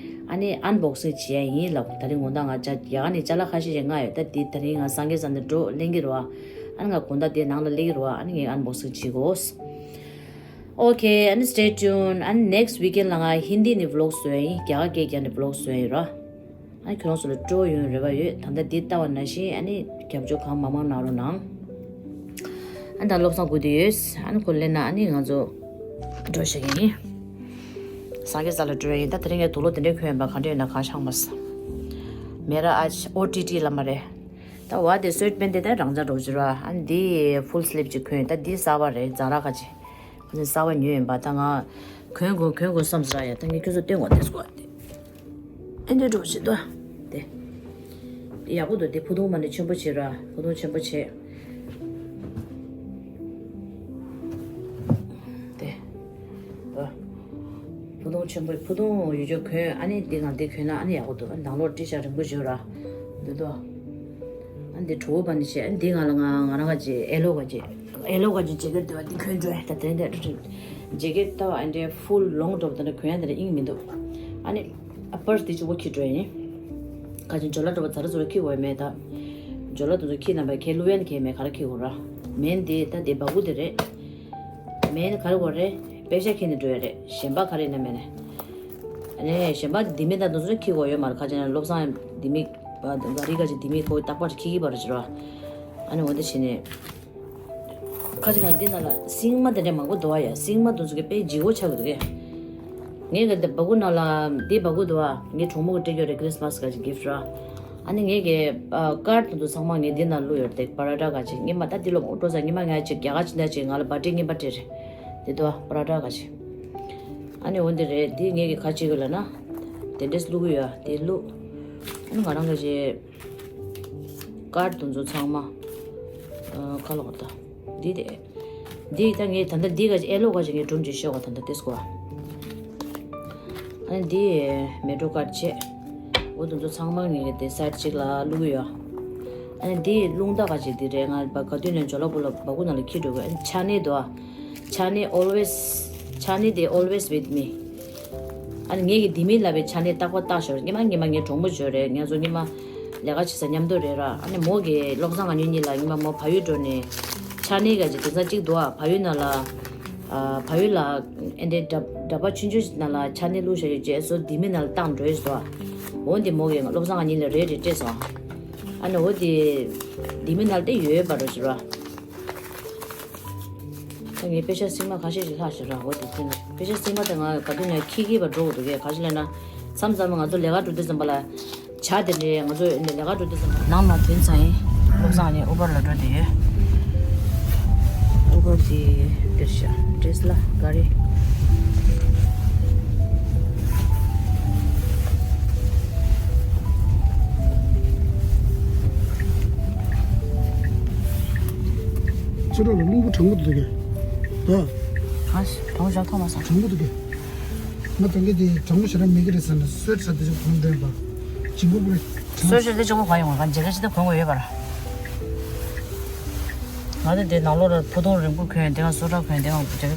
ཨ་ནི་ཨན་བོག་སིང་བྱེད་ཡ་ཡིན་ལབ། ད་རིང་དགོང་དག་ང་ཅ་རྒྱ་གར་ནས་ཅ་ལག་ཁ་ཤས་ཤིག་མངགས་ཡོད། ད་འདི་ད་རིང་ང་སངས་རྒྱས་རྩ་ནས་འགྲོ་ལེན་གྱི་རེད་པ། ཨ་ནི་ང་དགོང་དག་དེ་ནང་ལ་སླེབས་ཀྱི་རེད་པ། ཨ་ནི་ངས་ཨན་བོག་སིང་བྱེད་དགོས། ཨོ་ཁེ། ཨ་ནི་stay tuned. ཨ་ནི་next weekend ལ་ང་ཧིན་དི་ནས་བི་ལོག་བཟོ་ཡ་ཡིན། རྒྱ་གར་སྐད་རྒྱག་ནས་བི་ལོག་བཟོ་ཡ་ཡིན་ར། ཨ་ནི་ཁྱོད་རང་ཚོ་ལ་སྤྲོ་ཡོང་རེ་བ་ཡོད། ད་ལྟ་འདི་ལྟ་བ་ནང་བཞིན་ཨ་ནི་རྒྱབ་སྐྱོར་གང་མང་མང་གནང་རོགས་གནང་། ཨ་ནི་ད་བློ་བཟང་སྒུག་བསྡད་ཡོད། ཨ་ནི་ཁོ་སླེབས་ན་ཨ་ནི་ང་ཚོ་འགྲོ་བཞག་གི་ཡིན། སངས་རྒྱས་རྩ་ལ་འགྲོ་ཡ་ཡིན། ད་དེ་རིང་ངས་དུག་ལོག་དེ་འདྲས་གོན་ཡིན་པ། ག་འདྲས་ཡོད་ན་གང་ཆགས་མ་སོང་། मेरा आज ओटीटी ལབ་མ་རེད། ད་བ་དེ་སུའེཌ་པེན་དེ་ད་རང་འཇགས་འགྲོ་གི་ར། ཨ་ནི་འདི་ཕུལ་སི་ལིབ་ཅིག་གོན། ད་འདི་གསར་པ་རེད། ཛ་ར་ག་ཅིག་ཁོ་ཚོས་གསར་པ་ཉོས་ཡིན་པ། ད་ང་གོན་དགོས་གོན་དགོས་བསམ་ཟེར་ཡ། ད་ངས་ཁྱོད་ཚོ་སྟོན་དགོས་དེ་སྐོར་དེ། ཨེ་འདྲས་འགྲོ་བྱེད་དོ། དེ་ཡག་པོ་འདུག་དེ་ཕུ་ཐུང་མ་ནི་ཆེན་པོ་བྱེད་ར། ཕུ་ཐུང་ཆེན་པོ་བྱེད། དེ་ཨ་ཕུ་ཐུང་ཆེན་པོ། ཕུ་ཐུང་ཡོད་ཆོག་གོན། ཨ་ནི་འདི་ང་འདི་གོན་ན་ཨ་ནི་ཡག་པོ་འདུག་ཨ་ནང་ལོགས་ཏི་ཤར་རིང་པོ་བྱེད་ར། འདི་དོ། ཨ་འདི་གྲོགས་པོ་པ་ནི་བྱེད། ཨ་འདི་ང་ལ་ང་ང་རང་ག་ཅེ་ཨེ་ལོ་ག་ཅེ། ཨེ་ལོ་ག་ཅེ་ཇེ་ཀེཊ་དེ་བ་འདི་གོན་འགྲོ་ཡ། ད་དེ་འདྲ་ཇེ་ཀེཊ་ལྟ་བ་ཨ་འདྲའི་ཕུལ་ལོང་འགྲོ་བ་དེ་འདྲ་གོན་ཡ་དེ་འདྲ་དབྱིངས་མི་འདུག་ཨ་ནི་ཨ་པར་སི་དེ་གཅིག་པོ་འཁྱེར་འགྲོ་ཡ་ཡིན། ག་ཅེ་ཇོ་ལ་འགྲོ་བ་ཛ་ར་ཛུ་ར་འཁྱེར་དགོས་ཡ་མེད། ད་ཇོ་ལ་དེ་ཚོ་འཁྱེར་ན་བ་ཁྱེད་ལུ་ཡན་ཁྱེད་མེད་ག་རེ་འཁྱེར་དགོས་ར། མེན་དེ་ད་དེ་སྦ་ཁུག་དེ་རེད། མེན་ག་རེ་དགོས་རེད། པེ་ཤ་འཁྱེར་ནས་འགྲོ་ཡ་རེད། གཞན་པ་ག་རེ་ཡིན་ན་མེད་ནས། ཨ་ནི་གཞན་པ་ལྡེ་མིག་དང་དེ་ཚོ་འཁྱེར་དགོས་ཡོད་མ་རེད། ག་ཅེ་ན་བློ་བཟང་ལྡེ་མིག་ག་རི་ག་ཅེ་ལྡེ་མིག་ཁོ་རྟག་པར་འཁྱེར་གྱི་བ་རེད་ཅེ་ར། ཨ་ནི་འོ་དེ་བྱས་ནས། ཁ་ཅིག་ལ་འདི་ནང་ལ་སིལ་མ་དེ་འདྲ་མང་པོ་འདུག་ཨ་ཡ། སིལ་མ་དེ་ཚོ་གི་དཔེ་ལྗིད་པོ་ཆགས་ཀྱི་འདུག་གས། ངས་གི་འདི་སྦ་ཁུག་ནང་ལ་འདི་སྦ་ཁུག་འདུག་ཨ། ངའི་གྲོགས་མོ་གི་སྤྲད་རྒྱུ་རེད། ཁྲིས་མས་ག་ཅིག་གིཕ་ར། ཨ་ནི་ངས་གི་ཨ་ཀར་དེ་ཚོ་ཚང་མ་ངས་འདི་ནང་བླུགས་ཡོད་རེད། པ་ར་ཊ་ག་ཅིག་རྔན་པ་ད་འདི་ལོ་མང་པོ་འགྲོ་ས། རྔན་པ་ངས་ཅིག་རྒྱ་གར་ཕྱིན་ད་ཅིག་ང་ལ་བ་ཏྲི་རྔན་པ་སྤྲད་རེད། འདི་འདུག་ཨ། པ་ར་ཊ་ག་ཅིག་ཨ་ནི་འོ་འདི་རེད། འདི་ངས་གི་ག་ཅིག་གི་ལབ་ན། དེ་འདྲས་བླུགས་གི་ཡོད་ཨ། དེ་བླུགས། ཨ་ནི་ང་རང་གི་ཅིག་ཀར་དེ་ཚོ་ཚང་མ། ཨ་ཁ་ལོག་ད། འདི་དེ། འདི་ད་ངས་ད་ལྟ་འདི་ག་ཅིག་ཨེ་ལོ་ག་ཅིག་ངས་སྒྲུང་ཅིག་ཤོད་ག་ད་ལྟ་དེ་སྐོར། ཨ་ནི་འདི་མེ་ཏྲོ་ཀར་བྱས། འོ་དེ་ཚོ་ཚང་མ་ངས་དེ་སའིཌ་གཅིག་ལ་བླུགས་ཡོད། ཨ་ནི་འདི་རླུང་རྟ་ག་ཅིག་འདི་རེད། ང་བ་ག་དུས་ནས་ཇོ་ལ་པོ་ལ་སྦ་ཁུག་ནང་ལ་འཁྱེར་འགྲོ་གི། ཨ་ནི་ཕྱག་ནི་འདུག་ཨ། ཕྱག་ནི་always། ཕྱག་ནི་དེ་always with me། ཨ་ནི་ངས་གི་དེ་མིན་ལབ་པའི་ཕྱག་ནི་རྟག་པར་བཏགས་ཞོར། སྔོན་མ་སྔོན་མ་ངའི་གྲོགས་མོ་ཅིག་ཡོད་རེད། ང་ཚོ་སྔོན་མ་ལས་ཀ་བྱེད་ས་མཉམ་དུ་རེད་ར། ཨ་ནི་མོ་གི་བློ་བཟང་ང་གཉིས་གཉིས་ལ་སྔོན་མ་མོ་བལ་ཡུལ་འགྲོ་ནས་ཕྱག་ནི་ག་ཅིག་དེང་སང་གཅིག་འདུག་ཨ། བལ་ཡུལ་ནང་ལ། ཨ་བལ་ཡུལ་ལ་ཨེ་འདྲའི་འདྲ་འདྲ་པར་ཆུང་ཆུང་ཞིག་ནང་ལ་ཕྱག་ནི་བླུགས་བཞག་ཡོད་ཅེས་སོ། དེ་མིན་ནང་ལ་བཏང་འགྲོ་ཡོད་ཟེར་བ། འོ་འདི་མོ་གི་བློ་བཟང་ང་གཉིས་ལ་རེད་རེད་སྤྲད་སོང་། ཨ་ནི་འོ་དེ་དེ་མིན་ནང་ལ་དེ་ཡོད་པ་རེད་ཟེར་བ། ད་ངས་པེ་ཤ་སིལ་མ་ཁ་ཤས་ཤིག་ལྷག་ཤག་ར། འོ་དེ་དེ་ན་པེ་ཤ་སིལ་མ་དེ་ང་ག་དུས་ནས་ཁྱི་ཁྱི་བ་འགྲོ་གི་འདུག་གས། ག་ཅི་ལབ་ན་མཚམས་མཚམས་ང་ཚོ་ལས་ཀ་འགྲོ་དུས་ཙམ་པ་ལ་ཇ་དེ་འདྲའི་ང་ཚོ་ལས་ཀ་འགྲོ་དུས་ཙམ་པ་ནང་ལ་ཐོན་ཚར་ཡིན། བློ་བཟང་ནས་ཨུ་བར་ལ་འགྲོ་དེ་ཡོད། ཨུ་བར་དེ་འདིར་ཤག་ཌི་ཨེས་ཨེལ་ཨར་ག་རེ། ཚུར་རོགས་ལ་རླུང་བུ་གྲང་མོ་འདུག་གས། ད། ཨ་ཞེ་གྲང་མོ་ཞེ་དྲག་མཐོང་མ་སོང་། གྲང་མོ་འདུག་གས། ང་ད་གིན་དེ་གྲང་མོ་ཞེ་དྲག་མེད་ཀྱི་རེད་ཟེར་ནས་སོས་ས་དེ་ཅིག་གོན་འདྲེན་པ། གཅིན་པོ་པོ་རེད། སོས་ས་དེ་གཅིན་པོ་གང་ཡོང་བ་གང་མཇལ་ཁ་ཅི་ད་གོན་དགོས་ཡོད་པ་ར། ང་ཚོ་འདི་ནང་ལོགས་ལ་ཕུ་ཐུང་རིང་པོ་གོན། དེ་ག་སོ་ཊ་གོན། དེ་ག་རྒྱ་གི་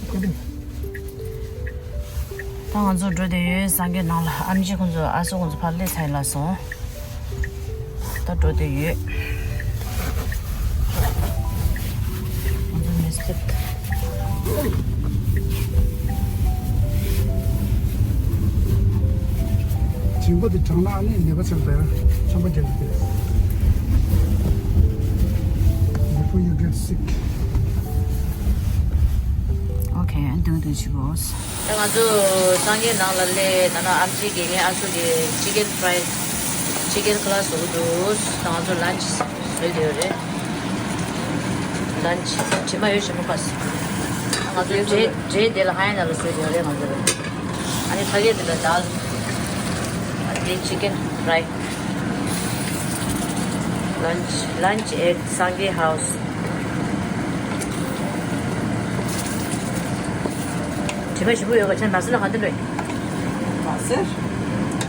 གོན། ད་ང་ཚོ་འགྲོ་བསྡད་ཡོད་སངས་རྒྱས་ནང་ལ། ཨེམ་ཆི་ཁོང་ཚོ་ཨ་སོ་ཁོང་ཚོ་ཕར་སླེབས་ཚར་ཡིན་ལབ་སོང་། ད་འགྲོ་བསྡད་ཡོད། ང་ཚོ་མེ་སི་ཕུད། གཅིན་པ་དེ་གྲང་ན་ཨ་ནི་ནད་པ་ཚོར་བས་ཆམ་པ་རྒྱག་གི་རེད། Before you get sick. Okay, I'm doing the chibos. ད་ང་ཚོ་སངས་རྒྱས་ནང་ལ་སླེབས། ད་ནང་ཨེམ་ཆི་གིས་ངའི་ཨ་ཚོ་གི་chicken fried chicken ཁ་ལག་བཟོ་གི་འདུག་ད་ང་ཚོ་ལན་ཆི་བཟོས་བསྡད་ཡོད་རེད། ལན་ཆི་དྲི་མ་ཡོད་ཞིམ་པོ་ཁ་སི། ང་ཚོ་འབྲས་འབྲས་དེ་ལ་ཧ་ཡ་ན་ལ་བཟོས་བསྡད་ཡོད་རེད་ང་ཚོ། ཨ་ནི་ཕ་གི་དེ་ལ་དཱལ། ཨ་དེ་chicken fried lunch lunch at Sangay House. དྲི་མ་ཞིམ་པོ་ཡོད་ག་ཆ། མ་སེ་ལ་ག་འདི་འགྲོ་ཡིན། མ་སེར།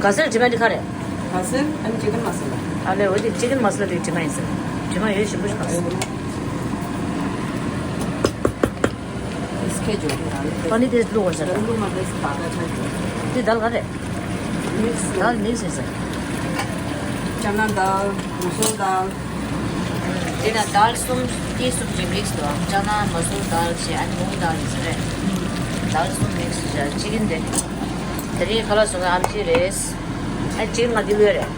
ག་སེར་དྲི་མ་འདི་ག་རེད། ག་སེར། ཨ་ནི་chicken masala། ཨ་ལེ་འོ་དེ་chicken masala དེ་དྲི་མ་ཡིན་ཟེར། དྲི་མ་ཡོད་ཞིམ་པོ་ཞིག་ག་སེར། ཨ་ནི་དེ་བླུགས་པ་ཟེར། དེ་དཱལ་ག་རེད། དཱལ་མིག་སི་ཡིན་ཟེར། ཅ་ན་དཱལ། མ་སུར་དཱལ། དེ་ན་དཱལ་གསུམ་དེ་གསུམ་གྱི་མིག་སི་དང་ཅ་ན་མ་སུར་དཱལ་ཞེས་ཨ་ནི་མུང་དཱལ་ཡིན་ཟེར་རེད། དཱལ་གསུམ་མིག་སི་བྱས་chicken དེ། དེ་རིང་ཁ་ལག་བཟོ་མཁན་ཨམ་ཆི་རེད། ཨ་chicken ང་འདི་ལོས་རེད།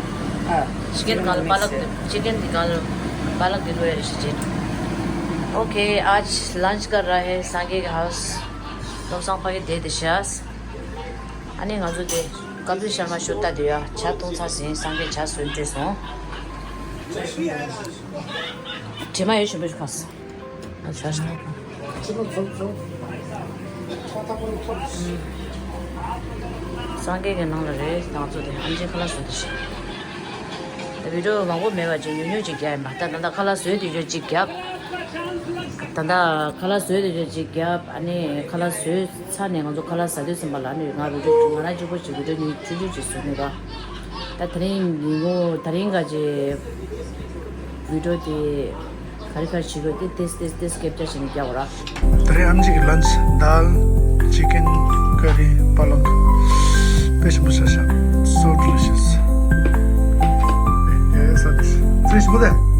ཨ། chicken གང་ལ་པ་ལག་chicken འདི་གང་ལ་པ་ལག་འདི་ལོས་རེད་ཞེས་བྱས། Okay, आज lunch कर रहा है संगे के हाउस. བློ་བཟང་ཕ་གི་དེ་དེ་ཤ། ཨ་ནི་ང་ཚོ་དེ་ཀ་པིལ་ཤར་མ་ཤོ་ལྟ་དེ་ཡ་ཇ་བཏུང་ཚར་ཟིན། སངས་རྒྱས་ཇ་བཟོས་སྤྲད་སོང་། དྲི་མ་ཡོད་ཞིམ་པོ་ཞིག་ཁ་སོང་། ཨ་ཇ་ཞིམ་པོ། སངས་རྒྱས་ཀྱི་ནང་ལ་རེད། ང་ཚོ་དེ་ཨམ་ཆི་ཁ་ལག་བཟོས་དེ་ཤ། བི་ཌིའོ་མང་པོ་མེད་པ་ཅིག་ཉུང་ཉུང་ཅིག་རྒྱག་ཡིན་པ། ད་ད་ལྟ་ཁ་ལག་བཟོས་དུས་ཅོ་ཅིག་རྒྱབ། ད་ལྟ་ཁ་ལག་བཟོས་དུས་ཅོ་ཅིག་རྒྱབ། ཨ་ནི་ཁ་ལག་བཟོས་ཚར་ནས་ང་ཚོ་ཁ་ལག་ཟ་དུས་ཙམ་པ་ལ་ཨ་ནི་ང་བི་ཌིའོ་ང་རང་གཅིག་པོ་ཅིག་བི་ཌིའོ་ཉུང་ཆུང་ཆུང་ཅིག་བཟོས་ནས་ར། ད་དེ་རིང་ཉིན་མོ་དེ་རིང་ག་ཅིག་བི་ཌིའོ་དེ་ག་རེ་ག་རེ་བྱེད་དགོས་དེ་ཏེས་ཏེས་ཏེས་ཀེབ་ཅར་བྱས་ནས་རྒྱག་དགོས་ར། དེ་རིང་ཨམ་ཆི་གི་lunch དཱལ་chicken curry པ་ལག་དཔེ་ཞིམ་པོ་ཆགས་ཤག so delicious. Yes, ཨ་ཏི་ས་ཞིམ་པོ་དེ།